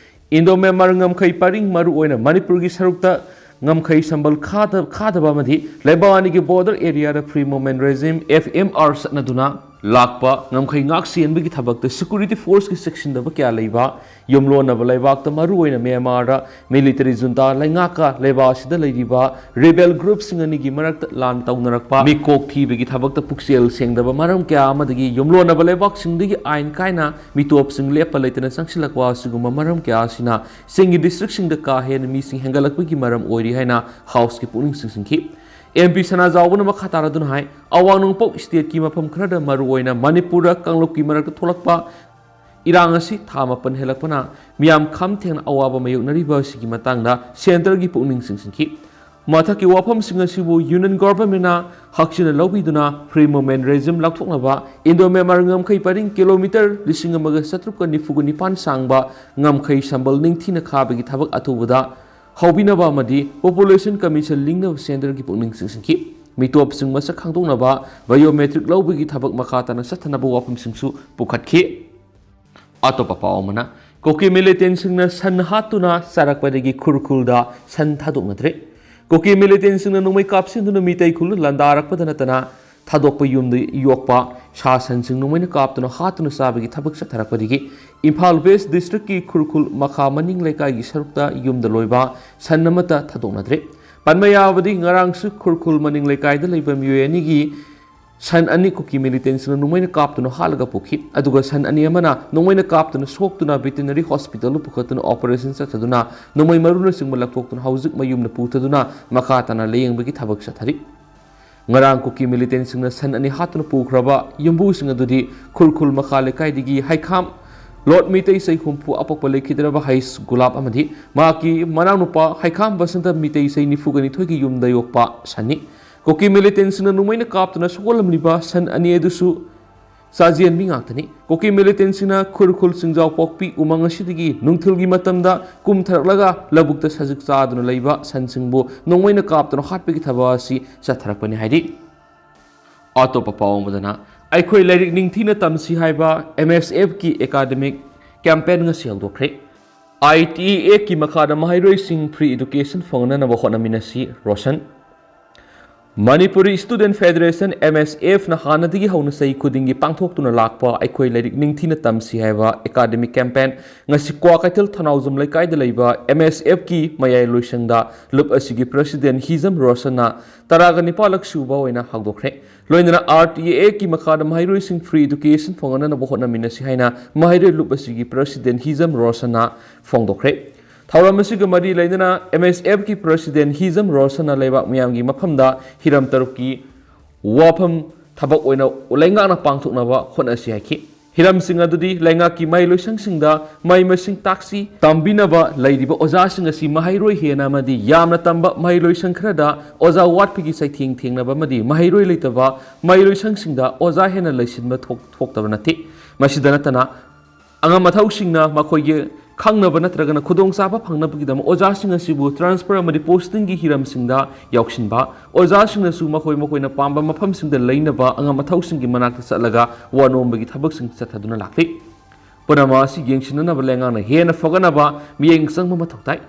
Indo-Myanmar ꯉꯝꯈꯩ ꯄꯔꯤꯡ, ꯃꯔꯨꯑꯣꯏꯅ ꯃꯅꯤꯄꯨꯔꯒꯤ ꯁꯔꯨꯛꯇ ꯉꯝꯈꯩ ꯁꯝꯕꯜ ꯈꯥꯗ-, ꯈꯥꯗꯕ ꯑꯃꯗꯤ ꯂꯩꯕꯥꯛ ꯑꯅꯤꯒꯤ border areaꯗ Free Movement Regime, FMR, ꯆꯠꯅꯗꯨꯅ ꯂꯥꯛꯄ ꯉꯝꯈꯩ ꯉꯥꯛ ꯁꯦꯟꯕꯒꯤ ꯊꯕꯛꯇ security forceꯀꯤ ꯆꯦꯛꯁꯤꯟꯗꯕ ꯀꯌꯥ ꯂꯩꯕ, ꯌꯨꯝꯂꯣꯟꯅꯕ ꯂꯩꯕꯥꯛꯇ, ꯃꯔꯨꯑꯣꯏꯅ ꯃ꯭ꯌꯥꯟꯃꯥꯔꯗ military junta ꯂꯩꯉꯥꯛꯀ ꯂꯩꯕꯥꯛ ꯑꯁꯤꯗ ꯂꯩꯔꯤꯕ rebel groupꯁꯤꯡ ꯑꯅꯤꯒꯤ ꯃꯔꯛꯇ ꯂꯥꯟ ꯇꯧꯅꯔꯛꯄ, ꯃꯤꯀꯣꯛ ꯊꯤꯕꯒꯤ ꯊꯕꯛꯇ ꯄꯨꯛꯆꯦꯜ ꯁꯦꯡꯗꯕ ꯃꯔꯝ ꯀꯌꯥ ꯑꯃꯗꯒꯤ ꯌꯨꯝꯂꯣꯟꯅꯕ ꯂꯩꯕꯥꯛꯁꯤꯡꯗꯒꯤ ꯑꯥꯏꯟ ꯀꯥꯏꯅ ꯃꯤꯇꯣꯞꯁꯤꯡ ꯂꯦꯞꯄ ꯂꯩꯇꯅ ꯆꯪꯁꯤꯜꯂꯛꯄ ꯑꯁꯤꯒꯨꯝꯕ ꯃꯔꯝ ꯀꯌꯥ ꯑꯁꯤꯅ ꯆꯤꯡꯒꯤ districtꯁꯤꯡꯗ ꯀꯥ ꯍꯦꯟꯅ ꯃꯤꯁꯤꯡ ꯍꯦꯟꯒꯠꯂꯛꯄꯒꯤ ꯃꯔꯝ ꯑꯣꯏꯔꯤ ꯍꯥꯏꯅ Houseꯀꯤ ꯄꯨꯛꯅꯤꯡ ꯆꯤꯡꯁꯤꯟꯈꯤ꯫ MP ꯁꯅꯥꯖꯥꯎꯕꯅ ꯃꯈꯥ ꯇꯥꯔꯗꯨꯅ ꯍꯥꯏ, ꯑꯋꯥꯡ ꯅꯣꯡꯄꯣꯛ stateꯀꯤ ꯃꯐꯝ ꯈꯔꯗ, ꯃꯔꯨꯑꯣꯏꯅ ꯃꯅꯤꯄꯨꯔꯗ, ꯀꯥꯡꯂꯨꯞꯀꯤ ꯃꯔꯛꯇ ꯊꯣꯛꯂꯛꯄ ꯏꯔꯥꯡ ꯑꯁꯤ ꯊꯥ ꯃꯥꯄꯟ ꯍꯦꯜꯂꯛꯄꯅ ꯃꯤꯌꯥꯝ ꯈꯝ ꯊꯦꯡꯅ ꯑꯋꯥꯕ ꯃꯥꯌꯣꯛꯅꯔꯤꯕ ꯑꯁꯤꯒꯤ ꯃꯇꯥꯡꯗ centreꯒꯤ ꯄꯨꯛꯅꯤꯡ ꯆꯤꯡꯁꯤꯟꯈꯤ꯫ ꯃꯊꯛꯀꯤ ꯋꯥꯐꯝꯁꯤꯡ ꯑꯁꯤꯕꯨ Union Governmentꯅ ꯍꯛꯆꯤꯟꯅ ꯂꯧꯕꯤꯗꯨꯅ Free Movement Regime ꯂꯥꯎꯊꯣꯛꯅꯕ Indo-Myanmar ꯉꯝꯈꯩ ꯄꯔꯤꯡ kilometre ꯂꯤꯁꯤꯡ ꯑꯃꯒ ꯆꯥꯇ꯭ꯔꯨꯛꯀ ꯅꯤꯐꯨꯒ ꯅꯤꯄꯥꯟ ꯁꯥꯡꯕ ꯉꯝꯈꯩ ꯁꯝꯕꯜ ꯅꯤꯡꯊꯤꯅ ꯈꯥꯕꯒꯤ ꯊꯕꯛ ꯑꯊꯨꯕꯗ ꯍꯧꯕꯤꯅꯕ ꯑꯃꯗꯤ Population Commission ꯂꯤꯡꯅꯕ ꯁꯦꯟꯇꯔꯒꯤ ꯄꯨꯛꯅꯤꯡ ꯆꯤꯡꯁꯤꯟꯈꯤ꯫ ꯃꯤꯇꯣꯞꯁꯤꯡ ꯃꯁꯛ ꯈꯪꯗꯣꯛꯅꯕ biometric ꯂꯧꯕꯒꯤ ꯊꯕꯛ ꯃꯈꯥ ꯇꯥꯅ ꯆꯠꯊꯅꯕ ꯋꯥꯐꯝꯁꯤꯡꯁꯨ ꯄꯨꯈꯠꯈꯤ꯫ ꯑꯇꯣꯞꯄ ꯄꯥꯎ ꯑꯃꯅ, ꯀꯨꯀꯤ militantꯁꯤꯡꯅ ꯁꯟ ꯍꯥꯠꯇꯨꯅ ꯆꯥꯔꯛꯄꯗꯒꯤ ꯈꯨꯔꯈꯨꯜꯗ ꯁꯟ ꯊꯥꯗꯣꯛꯅꯗ꯭ꯔꯦ꯫ ꯀꯨꯀꯤ militantꯁꯤꯡꯅ ꯅꯣꯡꯃꯩ ꯀꯥꯞꯁꯤꯟꯗꯨꯅ ꯃꯤꯇꯩ ꯈꯨꯜ ꯂꯥꯟꯗꯥꯔꯛꯄꯗ ꯅꯠꯇꯅ ꯊꯥꯗꯣꯛꯄ ꯌꯨꯝꯗ ꯌꯣꯛꯄ ꯁꯥ ꯁꯟꯁꯤꯡ ꯅꯣꯡꯃꯩꯅ ꯀꯥꯞꯇꯨꯅ ꯍꯥꯠꯇꯨꯅ ꯆꯥꯕꯒꯤ ꯊꯕꯛ ꯆꯠꯊꯔꯛꯄꯗꯒꯤ ꯏꯝꯐꯥꯜ West Districtꯀꯤ ꯈꯨꯔꯈꯨꯜ ꯃꯈꯥ ꯃꯅꯤꯡ ꯂꯩꯀꯥꯏꯒꯤ ꯁꯔꯨꯛꯇ ꯌꯨꯝꯗ ꯂꯣꯏꯕ ꯁꯟ ꯑꯃꯠꯇ ꯊꯥꯗꯣꯛꯅꯗ꯭ꯔꯦ꯫ ꯄꯟꯕ ꯌꯥꯕꯗꯤ, ꯉꯔꯥꯡꯁꯨ ꯈꯨꯔꯈꯨꯜ ꯃꯅꯤꯡ ꯂꯩꯀꯥꯏꯗ ꯂꯩꯕ ꯃꯤꯑꯣꯏ ꯑꯅꯤꯒꯤ ꯁꯟ ꯑꯅꯤ ꯀꯨꯀꯤ militantꯁꯤꯡꯅ ꯅꯣꯡꯃꯩꯅ ꯀꯥꯞꯇꯨꯅ ꯍꯥꯠꯂꯒ ꯄꯨꯈꯤ꯫ ꯑꯗꯨꯒ ꯁꯟ ꯑꯅꯤ ꯑꯃꯅ ꯅꯣꯡꯃꯩꯅ ꯀꯥꯞꯇꯨꯅ ꯁꯣꯛꯇꯨꯅ veterinary hospitalꯗ ꯄꯨꯈꯠꯇꯨꯅ operation ꯆꯠꯊꯗꯨꯅ ꯅꯣꯡꯃꯩ ꯃꯔꯨꯅꯆꯤꯡꯕ ꯂꯧꯊꯣꯛꯇꯨꯅ ꯍꯧꯖꯤꯛ ꯃꯌꯨꯝꯗ ꯄꯨꯊꯗꯨꯅ ꯃꯈꯥ ꯇꯥꯅ ꯂꯥꯌꯦꯡꯕꯒꯤ ꯊꯕꯛ ꯆꯠꯊꯔꯤ꯫ ꯉꯔꯥꯡ ꯀꯨꯀꯤ militantꯁꯤꯡꯅ ꯁꯟ ꯑꯅꯤ ꯍꯥꯠꯇꯨꯅ ꯄꯨꯈ꯭ꯔꯕ ꯌꯨꯝꯕꯨꯁꯤꯡ ꯑꯗꯨꯗꯤ ꯈꯨꯔꯈꯨꯜ ꯃꯈꯥ ꯂꯩꯀꯥꯏꯗꯒꯤ ꯍꯩꯈꯥꯝ ꯂꯣꯠ ꯃꯤꯇꯩ ꯆꯍꯤ ꯍꯨꯝꯐꯨ ꯑꯄꯣꯛꯄ ꯂꯩꯈꯤꯗ꯭ꯔꯕ ꯍꯩꯁ ꯒꯨꯂꯥꯞ ꯑꯃꯗꯤ ꯃꯍꯥꯛꯀꯤ ꯃꯅꯥꯎꯅꯨꯄꯥ ꯍꯩꯈꯥꯝ ꯕꯁꯟꯇ ꯃꯤꯇꯩ ꯆꯍꯤ ꯅꯤꯐꯨꯒ ꯅꯤꯊꯣꯏꯒꯤ ꯌꯨꯝꯗ ꯌꯣꯛꯄ ꯁꯟꯅꯤ꯫ ꯀꯨꯀꯤ militantꯁꯤꯡꯅ ꯅꯣꯡꯃꯩꯅ ꯀꯥꯞꯇꯨꯅ ꯁꯣꯛꯍꯜꯂꯝꯂꯤꯕ ꯁꯟ ꯑꯅꯤ ꯑꯗꯨꯁꯨ ꯆꯥꯖꯦꯟꯕꯤ ꯉꯥꯛꯇꯅꯤ꯫ ꯀꯨꯀꯤ militantꯁꯤꯡꯅ ꯈꯨꯔꯈꯨꯜ ꯆꯤꯡꯖꯥꯎꯄꯣꯛꯄꯤ ꯎꯃꯪ ꯑꯁꯤꯗꯒꯤ ꯅꯨꯡꯊꯤꯜꯒꯤ ꯃꯇꯝꯗ ꯀꯨꯝꯊꯔꯛꯂꯒ ꯂꯧꯕꯨꯛꯇ ꯁꯖꯤꯛ ꯆꯥꯗꯨꯅ ꯂꯩꯕ ꯁꯟꯁꯤꯡꯕꯨ ꯅꯣꯡꯃꯩꯅ ꯀꯥꯞꯇꯨꯅ ꯍꯥꯠꯄꯒꯤ ꯊꯕꯛ ꯑꯁꯤ ꯆꯠꯊꯔꯛꯄꯅꯤ ꯍꯥꯏꯔꯤ꯫ ꯑꯇꯣꯞꯄ ꯄꯥꯎ ꯑꯃꯗꯅ, ꯑꯩꯈꯣꯏ ꯂꯥꯏꯔꯤꯛ ꯅꯤꯡꯊꯤꯅ ꯇꯝꯁꯤ ꯍꯥꯏꯕ MSFꯀꯤ academic campaign ꯉꯁꯤ ꯍꯧꯗꯣꯛꯈ꯭ꯔꯦ꯫ ITAACꯀꯤ ꯃꯈꯥꯗ ꯃꯍꯩꯔꯣꯏꯁꯤꯡ free education ꯐꯪꯅꯅꯕ ꯍꯣꯠꯅꯃꯤꯟꯅꯁꯤ, ꯔꯣꯁꯟ꯫ Manipuri Student Federation, MSFꯅ ꯍꯥꯟꯅꯗꯒꯤ ꯍꯧꯅ ꯆꯍꯤ ꯈꯨꯗꯤꯡꯒꯤ ꯄꯥꯡꯊꯣꯛꯇꯨꯅ ꯂꯥꯛꯄ ꯑꯩꯈꯣꯏ ꯂꯥꯏꯔꯤꯛ ꯅꯤꯡꯊꯤꯅ ꯇꯝꯁꯤ ꯍꯥꯏꯕ academic campaign ꯉꯁꯤ ꯀ꯭ꯋꯥꯀꯩꯊꯦꯜ ꯊꯅꯥꯎꯖꯝ ꯂꯩꯀꯥꯏꯗ ꯂꯩꯕ MSFꯀꯤ ꯃꯌꯥꯏ ꯂꯣꯏꯁꯪꯗ ꯂꯨꯞ ꯑꯁꯤꯒꯤ president ꯍꯤꯖꯝ ꯔꯣꯁꯟꯅ ꯇꯔꯥꯒ ꯅꯤꯄꯥꯜꯂꯛ ꯁꯨꯕ ꯑꯣꯏꯅ ꯍꯧꯗꯣꯛꯈ꯭ꯔꯦ꯫ ꯂꯣꯏꯅꯅ ITAACꯀꯤ ꯃꯈꯥꯗ ꯃꯍꯩꯔꯣꯏꯁꯤꯡ free education ꯐꯪꯍꯟꯅꯕ ꯍꯣꯠꯅꯃꯤꯟꯅꯁꯤ ꯍꯥꯏꯅ ꯃꯍꯩꯔꯣꯏ ꯂꯨꯞ ꯑꯁꯤꯒꯤ president ꯍꯤꯖꯝ ꯔꯣꯁꯟꯅ ꯐꯣꯡꯗꯣꯛꯈ꯭ꯔꯦ꯫ ꯊꯧꯔꯝ ꯑꯁꯤꯒ ꯃꯔꯤ ꯂꯩꯅꯅ MSFꯀꯤ president ꯍꯤꯖꯝ ꯔꯣꯁꯟꯅ ꯂꯩꯕꯥꯛ ꯃꯤꯌꯥꯝꯒꯤ ꯃꯐꯝꯗ ꯍꯤꯔꯝ ꯇꯔꯨꯛꯀꯤ ꯋꯥꯐꯝ ꯊꯕꯛ ꯑꯣꯏꯅ ꯂꯩꯉꯥꯛꯅ ꯄꯥꯡꯊꯣꯛꯅꯕ ꯍꯣꯠꯅꯁꯤ ꯍꯥꯏꯈꯤ꯫ ꯍꯤꯔꯝꯁꯤꯡ ꯑꯗꯨꯗꯤ ꯂꯩꯉꯥꯛꯀꯤ ꯃꯍꯩꯂꯣꯏꯁꯪꯁꯤꯡꯗ ꯃꯍꯩ ꯃꯁꯤꯡ ꯇꯥꯛꯁꯤ ꯇꯝꯕꯤꯅꯕ ꯂꯩꯔꯤꯕ ꯑꯣꯖꯥꯁꯤꯡ ꯑꯁꯤ ꯃꯍꯩꯔꯣꯏ ꯍꯦꯟꯅ ꯑꯃꯗꯤ ꯌꯥꯝꯅ ꯇꯝꯕ ꯃꯍꯩꯂꯣꯏꯁꯪ ꯈꯔꯗ ꯑꯣꯖꯥ ꯋꯥꯠꯄꯒꯤ ꯆꯩꯊꯦꯡ ꯊꯦꯡꯅꯕ ꯑꯃꯗꯤ ꯃꯍꯩꯔꯣꯏ ꯂꯩꯇꯕ ꯃꯍꯩꯂꯣꯏꯁꯪꯁꯤꯡꯗ ꯑꯣꯖꯥ ꯍꯦꯟꯅ ꯂꯩꯁꯤꯟꯕ ꯊꯣꯛ-, ꯊꯣꯛꯇꯕ ꯅꯠꯇꯦ꯫ ꯃꯁꯤꯗ ꯅꯠꯇꯅ ꯑꯉꯝ ꯑꯊꯧꯁꯤꯡꯅ ꯃꯈꯣꯏꯒꯤ ꯈꯪꯅꯕ ꯅꯠꯇ꯭ꯔꯒꯅ ꯈꯨꯗꯣꯡꯆꯥꯕ ꯐꯪꯅꯕꯒꯤꯗꯃꯛ ꯑꯣꯖꯥꯁꯤꯡ ꯑꯁꯤꯕꯨ transfer ꯑꯃꯗꯤ postingꯒꯤ ꯍꯤꯔꯝꯁꯤꯡꯗ ꯌꯥꯎꯁꯤꯟꯕ, ꯑꯣꯖꯥꯁꯤꯡꯅꯁꯨ ꯃꯈꯣꯏ ꯃꯈꯣꯏꯅ ꯄꯥꯝꯕ ꯃꯐꯝꯁꯤꯡꯗ ꯂꯩꯅꯕ ꯑꯉꯝ ꯑꯊꯧꯁꯤꯡꯒꯤ ꯃꯅꯥꯛꯇ ꯆꯠꯂꯒ ꯋꯥ ꯅꯣꯝꯕꯒꯤ ꯊꯕꯛꯁꯤꯡ ꯆꯠꯊꯗꯨꯅ ꯂꯥꯛꯂꯤ꯫ ꯄꯨꯝꯅꯃꯛ ꯑꯁꯤ ꯌꯦꯡꯁꯤꯟꯅꯅꯕ ꯂꯩꯉꯥꯛꯅ ꯍꯦꯟꯅ ꯐꯒꯠꯅꯕ ꯃꯤꯠꯌꯦꯡ ꯆꯪꯕ ꯃꯊꯧ ꯇꯥꯏ꯫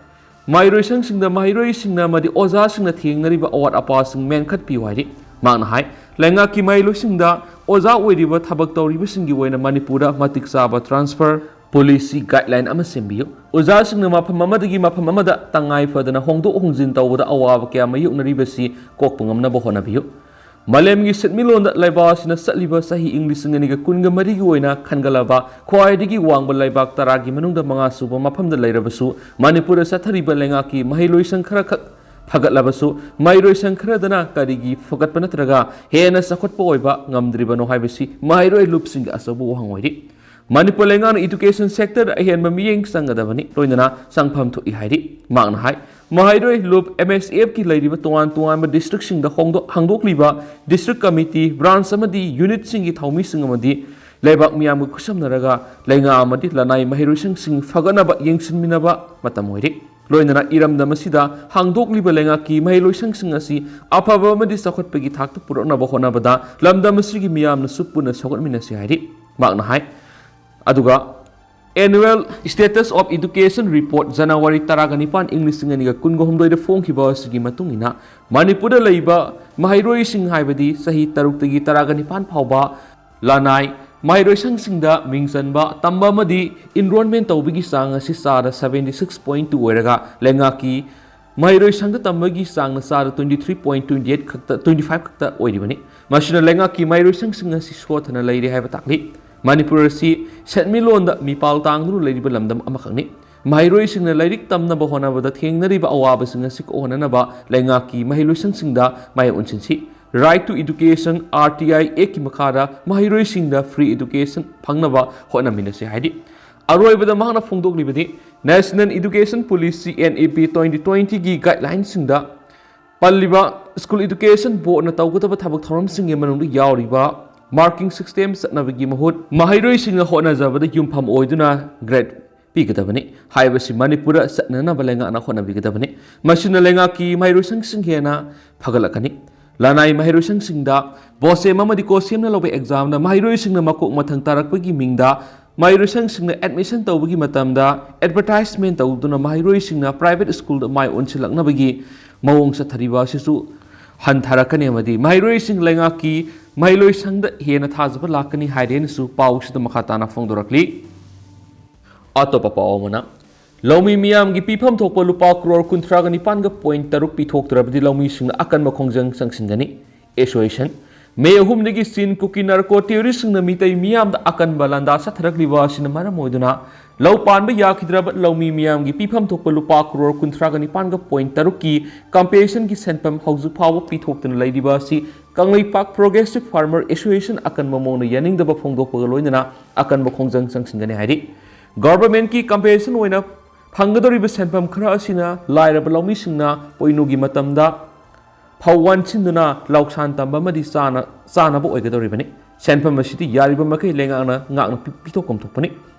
ꯃꯍꯩꯔꯣꯏꯁꯪꯁꯤꯡꯗ ꯃꯍꯩꯔꯣꯏꯁꯤꯡꯅ ꯑꯃꯗꯤ ꯑꯣꯖꯥꯁꯤꯡꯅ ꯊꯦꯡꯅꯔꯤꯕ ꯑꯋꯥꯠ ꯑꯄꯥꯁꯤꯡ ꯃꯦꯟꯈꯠꯄꯤꯌꯨ ꯍꯥꯏꯔꯤ꯫ ꯃꯍꯥꯛꯅ ꯍꯥꯏ, ꯂꯩꯉꯥꯛꯀꯤ ꯃꯍꯩꯔꯣꯏꯁꯤꯡꯗ ꯑꯣꯖꯥ ꯑꯣꯏꯔꯤꯕ ꯊꯕꯛ ꯇꯧꯔꯤꯕꯁꯤꯡꯒꯤ ꯑꯣꯏꯅ ꯃꯅꯤꯄꯨꯔꯗ ꯃꯇꯤꯛ ꯆꯥꯕ transfer policy guideline ꯑꯃ ꯁꯦꯝꯕꯤꯌꯨ꯫ ꯑꯣꯖꯥꯁꯤꯡꯅ ꯃꯐꯝ ꯑꯃꯗꯒꯤ ꯃꯐꯝ ꯑꯃꯗ ꯇꯉꯥꯏ ꯐꯗꯅ ꯍꯣꯡꯗꯣꯛ ꯍꯣꯡꯖꯤꯟ ꯇꯧꯕꯗ ꯑꯋꯥꯕ ꯀꯌꯥ ꯃꯥꯌꯣꯛꯅꯔꯤꯕꯁꯤ ꯀꯣꯛꯄ ꯉꯝꯅꯕ ꯍꯣꯠꯅꯕꯤꯌꯨ꯫ ꯃꯥꯂꯦꯝꯒꯤ ꯁꯦꯟꯃꯤꯠꯂꯣꯟꯗ ꯂꯩꯕꯥꯛ ꯑꯁꯤꯅ ꯆꯠꯂꯤꯕ ꯆꯍꯤ ꯏꯪ ꯂꯤꯁꯤꯡ ꯑꯅꯤꯒ ꯀꯨꯟꯒ ꯃꯔꯤꯒꯤ ꯑꯣꯏꯅ ꯈꯟꯒꯠꯂꯕ ꯈ꯭ꯋꯥꯏꯗꯒꯤ ꯋꯥꯡꯕ ꯂꯩꯕꯥꯛ ꯇꯔꯥꯒꯤ ꯃꯅꯨꯡꯗ ꯃꯉꯥ ꯁꯨꯕ ꯃꯐꯝꯗ ꯂꯩꯔꯕꯁꯨ, ꯃꯅꯤꯄꯨꯔꯗ ꯆꯠꯊꯔꯤꯕ ꯂꯩꯉꯥꯛꯀꯤ ꯃꯍꯩꯂꯣꯏꯁꯪ ꯈꯔꯈꯛ ꯐꯒꯠꯂꯕꯁꯨ, ꯃꯍꯩꯔꯣꯏꯁꯪ ꯈꯔꯗꯅ ꯀꯔꯤꯒꯤ ꯐꯒꯠꯄ ꯅꯠꯇ꯭ꯔꯒ ꯍꯦꯟꯅ ꯆꯥꯎꯈꯠꯄ ꯑꯣꯏꯕ ꯉꯝꯗ꯭ꯔꯤꯕꯅꯣ ꯍꯥꯏꯕꯁꯤ ꯃꯍꯩꯔꯣꯏ ꯂꯨꯞꯁꯤꯡꯒꯤ ꯑꯆꯧꯕ ꯋꯥꯍꯪ ꯑꯣꯏꯔꯤ꯫ ꯃꯅꯤꯄꯨꯔ ꯂꯩꯉꯥꯛꯅ education sectorꯗ ꯑꯍꯦꯟꯕ ꯃꯤꯠꯌꯦꯡ ꯆꯪꯒꯗꯕꯅꯤ, ꯂꯣꯏꯅꯅ ꯆꯪꯐꯝ ꯊꯣꯛꯏ ꯍꯥꯏꯔꯤ꯫ ꯃꯍꯥꯛꯅ ꯍꯥꯏ, ꯃꯍꯩꯔꯣꯏ ꯂꯨꯞ MSFꯀꯤ ꯂꯩꯔꯤꯕ ꯇꯣꯉꯥꯟ ꯇꯣꯉꯥꯟꯕ districtꯁꯤꯡꯗ ꯍꯣꯡꯗꯣꯛ-, ꯍꯥꯡꯗꯣꯛꯂꯤꯕ district committee, branch ꯑꯃꯗꯤ unitꯁꯤꯡꯒꯤ ꯊꯧꯃꯤꯁꯤꯡ ꯑꯃꯗꯤ ꯂꯩꯕꯥꯛ ꯃꯤꯌꯥꯝꯒ ꯈꯨꯠꯁꯝꯅꯔꯒ ꯂꯩꯉꯥꯛ ꯑꯃꯗꯤ ꯂꯅꯥꯏ ꯃꯍꯩꯔꯣꯏꯁꯪꯁꯤꯡ ꯐꯒꯠꯅꯕ ꯌꯦꯡꯁꯤꯟꯃꯤꯟꯅꯕ ꯃꯇꯝ ꯑꯣꯏꯔꯤ꯫ ꯂꯣꯏꯅꯅ ꯏꯔꯝꯗꯝ ꯑꯁꯤꯗ ꯍꯥꯡꯗꯣꯛꯂꯤꯕ ꯂꯩꯉꯥꯛꯀꯤ ꯃꯍꯩꯂꯣꯏꯁꯪꯁꯤꯡ ꯑꯁꯤ ꯑꯐꯕ ꯑꯃꯗꯤ ꯆꯥꯎꯈꯠꯄꯒꯤ ꯊꯥꯛꯇ ꯄꯨꯔꯛꯅꯕ ꯍꯣꯠꯅꯕꯗ ꯂꯝꯗꯝ ꯑꯁꯤꯒꯤ ꯃꯤꯌꯥꯝꯅꯁꯨ ꯄꯨꯟꯅ ꯁꯧꯒꯠꯃꯤꯟꯅꯁꯤ ꯍꯥꯏꯔꯤ꯫ ꯃꯍꯥꯛꯅ ꯍꯥꯏ, ꯑꯗꯨꯒ annual status of education report January ꯇꯔꯥꯒ ꯅꯤꯄꯥꯟ ꯏꯪ ꯂꯤꯁꯤꯡ ꯑꯅꯤꯒ ꯀꯨꯟꯒ ꯍꯨꯝꯗꯣꯏꯗ ꯐꯣꯡꯈꯤꯕ ꯑꯁꯤꯒꯤ ꯃꯇꯨꯡ ꯏꯟꯅ, ꯃꯅꯤꯄꯨꯔꯗ ꯂꯩꯕ ꯃꯍꯩꯔꯣꯏꯁꯤꯡ, ꯍꯥꯏꯕꯗꯤ ꯆꯍꯤ ꯇꯔꯨꯛꯇꯒꯤ ꯇꯔꯥꯒ ꯅꯤꯄꯥꯟ ꯐꯥꯎꯕ ꯂꯅꯥꯏ ꯃꯍꯩꯔꯣꯏꯁꯪꯁꯤꯡꯗ ꯃꯤꯡ ꯆꯟꯕ, ꯇꯝꯕ ꯑꯃꯗꯤ enrollment ꯇꯧꯕꯒꯤ ꯆꯥꯡ ꯑꯁꯤ ꯆꯥꯗ seventy six point two ꯑꯣꯏꯔꯒ, ꯂꯩꯉꯥꯛꯀꯤ ꯃꯍꯩꯔꯣꯏꯁꯪꯗ ꯇꯝꯕꯒꯤ ꯆꯥꯡꯅ ꯆꯥꯗ twenty three point twenty eight ꯈꯛꯇ, twenty five ꯈꯛꯇ ꯑꯣꯏꯔꯤꯕꯅꯤ꯫ ꯃꯁꯤꯅ ꯂꯩꯉꯥꯛꯀꯤ ꯃꯍꯩꯔꯣꯏꯁꯪꯁꯤꯡ ꯑꯁꯤ ꯁꯣꯠꯊꯅ ꯂꯩꯔꯦ ꯍꯥꯏꯕ ꯇꯥꯛꯂꯤ꯫ ꯃꯅꯤꯄꯨꯔ ꯑꯁꯤ ꯁꯦꯟꯃꯤꯠꯂꯣꯟꯗ ꯃꯤꯄꯥꯜ ꯇꯥꯡꯗꯨꯅ ꯂꯩꯔꯤꯕ ꯂꯝꯗꯝ ꯑꯃꯈꯛꯅꯤ꯫ ꯃꯍꯩꯔꯣꯏꯁꯤꯡꯅ ꯂꯥꯏꯔꯤꯛ ꯇꯝꯅꯕ ꯍꯣꯠꯅꯕꯗ ꯊꯦꯡꯅꯔꯤꯕ ꯑꯋꯥꯕꯁꯤꯡ ꯑꯁꯤ ꯀꯣꯛꯍꯟꯅꯅꯕ ꯂꯩꯉꯥꯛꯀꯤ ꯃꯍꯩꯂꯣꯏꯁꯪꯁꯤꯡꯗ ꯃꯥꯏ ꯑꯣꯟꯁꯤꯟꯁꯤ꯫ Right to Education, RTI Actꯀꯤ ꯃꯈꯥꯗ ꯃꯍꯩꯔꯣꯏꯁꯤꯡꯗ free education ꯐꯪꯅꯕ ꯍꯣꯠꯅꯃꯤꯟꯅꯁꯤ ꯍꯥꯏꯔꯤ꯫ ꯑꯔꯣꯏꯕꯗ ꯃꯍꯥꯛꯅ ꯐꯣꯡꯗꯣꯛꯂꯤꯕꯗꯤ, National Education Policy, NEP, twenty twentyꯒꯤ guidelineꯁꯤꯡꯗ ꯄꯜꯂꯤꯕ School Education Boardꯅ ꯇꯧꯒꯗꯕ ꯊꯕꯛ ꯊꯧꯔꯝꯁꯤꯡꯒꯤ ꯃꯅꯨꯡꯗ ꯌꯥꯎꯔꯤꯕ marking system ꯆꯠꯅꯕꯒꯤ ꯃꯍꯨꯠ, ꯃꯍꯩꯔꯣꯏꯁꯤꯡꯅ ꯍꯣꯠꯅꯖꯕꯗ ꯌꯨꯝꯐꯝ ꯑꯣꯏꯗꯨꯅ grade ꯄꯤꯒꯗꯕꯅꯤ꯫ ꯍꯥꯏꯕꯁꯤ ꯃꯅꯤꯄꯨꯔꯗ ꯆꯠꯅꯅꯕ ꯂꯩꯉꯥꯛꯅ ꯍꯣꯠꯅꯕꯤꯒꯗꯕꯅꯤ꯫ ꯃꯁꯤꯅ ꯂꯩꯉꯥꯛꯀꯤ ꯃꯍꯩꯔꯣꯏꯁꯪꯁꯤꯡ ꯍꯦꯟꯅ ꯐꯒꯠꯂꯛꯀꯅꯤ꯫ ꯂꯅꯥꯏ ꯃꯍꯩꯔꯣꯏꯁꯪꯁꯤꯡꯗ BOSEM ꯑꯃꯗꯤ COHSEMꯅ ꯂꯧꯕ examꯗ ꯃꯍꯩꯔꯣꯏꯁꯤꯡꯅ ꯃꯀꯣꯛ ꯃꯊꯪ ꯇꯥꯔꯛꯄꯒꯤ ꯃꯤꯡꯗ ꯃꯍꯩꯔꯣꯏꯁꯪꯁꯤꯡꯅ admission ꯇꯧꯕꯒꯤ ꯃꯇꯝꯗ advertisement ꯇꯧꯗꯨꯅ ꯃꯍꯩꯔꯣꯏꯁꯤꯡꯅ private schoolꯗ ꯃꯥꯏ ꯑꯣꯟꯁꯤꯜꯂꯛꯅꯕꯒꯤ ꯃꯑꯣꯡ ꯆꯠꯊꯔꯤꯕ ꯑꯁꯤꯁꯨ ꯍꯟꯊꯔꯛꯀꯅꯤ ꯑꯃꯗꯤ ꯃꯍꯩꯔꯣꯏꯁꯤꯡ ꯂꯩꯉꯥꯛꯀꯤ ꯃꯍꯩꯔꯣꯏꯁꯪꯗ ꯍꯦꯟꯅ ꯊꯥꯖꯕ ꯂꯥꯛꯀꯅꯤ ꯍꯥꯏꯔꯦꯅꯁꯨ ꯄꯥꯎꯁꯤꯗ ꯃꯈꯥ ꯇꯥꯅ ꯐꯣꯡꯗꯣꯔꯛꯂꯤ꯫ ꯑꯇꯣꯞꯄ ꯄꯥꯎ ꯑꯃꯅ, ꯂꯧꯃꯤ ꯃꯤꯌꯥꯝꯒꯤ ꯄꯤꯐꯝ ꯊꯣꯛꯄ ꯂꯨꯄꯥ ꯀ꯭ꯔꯣꯔ ꯀꯨꯟꯊ꯭ꯔꯥꯒ ꯅꯤꯄꯥꯟꯒ ꯄꯣꯏꯟ ꯇꯔꯨꯛ ꯄꯤꯊꯣꯛꯇ꯭ꯔꯕꯗꯤ ꯂꯧꯃꯤꯁꯤꯡꯅ ꯑꯀꯟꯕ ꯈꯣꯡꯖꯪ ꯆꯪꯁꯤꯟꯒꯅꯤ꯫ ꯑꯦꯁꯣꯁꯤꯌꯦꯁꯟ꯫ ꯃꯦ ꯑꯍꯨꯝꯗꯒꯤ ꯆꯤꯟ ꯀꯨꯀꯤ ꯅꯥꯔꯀꯣ ꯇꯦꯔꯣꯔꯤꯁꯁꯤꯡꯅ ꯃꯤꯇꯩ ꯃꯤꯌꯥꯝꯗ ꯑꯀꯟꯕ ꯂꯥꯟꯗꯥ ꯆꯠꯊꯔꯛꯂꯤꯕ ꯑꯁꯤꯅ ꯃꯔꯝ ꯑꯣꯏꯗꯨꯅ ꯂꯧ ꯄꯥꯟꯕ ꯌꯥꯈꯤꯗ꯭ꯔꯕ ꯂꯧꯃꯤ ꯃꯤꯌꯥꯝꯒꯤ ꯄꯤꯐꯝ ꯊꯣꯛꯄ ꯂꯨꯄꯥ ꯀ꯭ꯔꯣꯔ ꯀꯨꯟꯊ꯭ꯔꯥꯒ ꯅꯤꯄꯥꯟꯒ ꯄꯣꯏꯟ ꯇꯔꯨꯛꯀꯤ ꯀꯝꯄꯦꯟꯁꯦꯁꯟꯒꯤ ꯁꯦꯟꯐꯝ ꯍꯧꯖꯤꯛ ꯐꯥꯎꯕ ꯄꯤꯊꯣꯛꯇꯅ ꯂꯩꯔꯤꯕ ꯑꯁꯤ ꯀꯪꯂꯩꯄꯥꯛ ꯄ꯭ꯔꯣꯒ꯭ꯔꯦꯁꯤꯚ ꯐꯥꯔꯃꯔ ꯑꯦꯁꯣꯁꯤꯌꯦꯁꯟ ꯑꯀꯟꯕ ꯃꯑꯣꯡꯗ ꯌꯥꯅꯤꯡꯗꯕ ꯐꯣꯡꯗꯣꯛꯄꯒ ꯂꯣꯏꯅꯅ ꯑꯀꯟꯕ ꯈꯣꯡꯖꯪ ꯆꯪꯁꯤꯟꯒꯅꯤ ꯍꯥꯏꯔꯤ꯫ ꯒꯚꯔꯟꯃꯦꯟꯠꯀꯤ ꯀꯝꯄꯦꯟꯁꯦꯁꯟ ꯑꯣꯏꯅ ꯐꯪꯒꯗꯧꯔꯤꯕ ꯁꯦꯟꯐꯝ ꯈꯔ ꯑꯁꯤꯅ ꯂꯥꯏꯔꯕ ꯂꯧꯃꯤꯁꯤꯡꯅ ꯄꯣꯏꯅꯨꯒꯤ ꯃꯇꯝꯗ ꯐꯧ ꯋꯥꯟꯁꯤꯟꯗꯨꯅ ꯂꯧꯁꯥꯟ ꯇꯝꯕ ꯑꯃꯗꯤ ꯆꯥꯅ-, ꯆꯥꯅꯕ ꯑꯣꯏꯒꯗꯧꯔꯤꯕꯅꯤ꯫ ꯁꯦꯟꯐꯝ ꯑꯁꯤꯗꯤ ꯌꯥꯔꯤꯕ ꯃꯈꯩ ꯂꯩꯉꯥꯛꯅ ꯉꯥꯛꯅ ꯄꯤ-, ꯄꯤꯊꯣꯛꯐꯝ ꯊꯣꯛꯄꯅꯤ꯫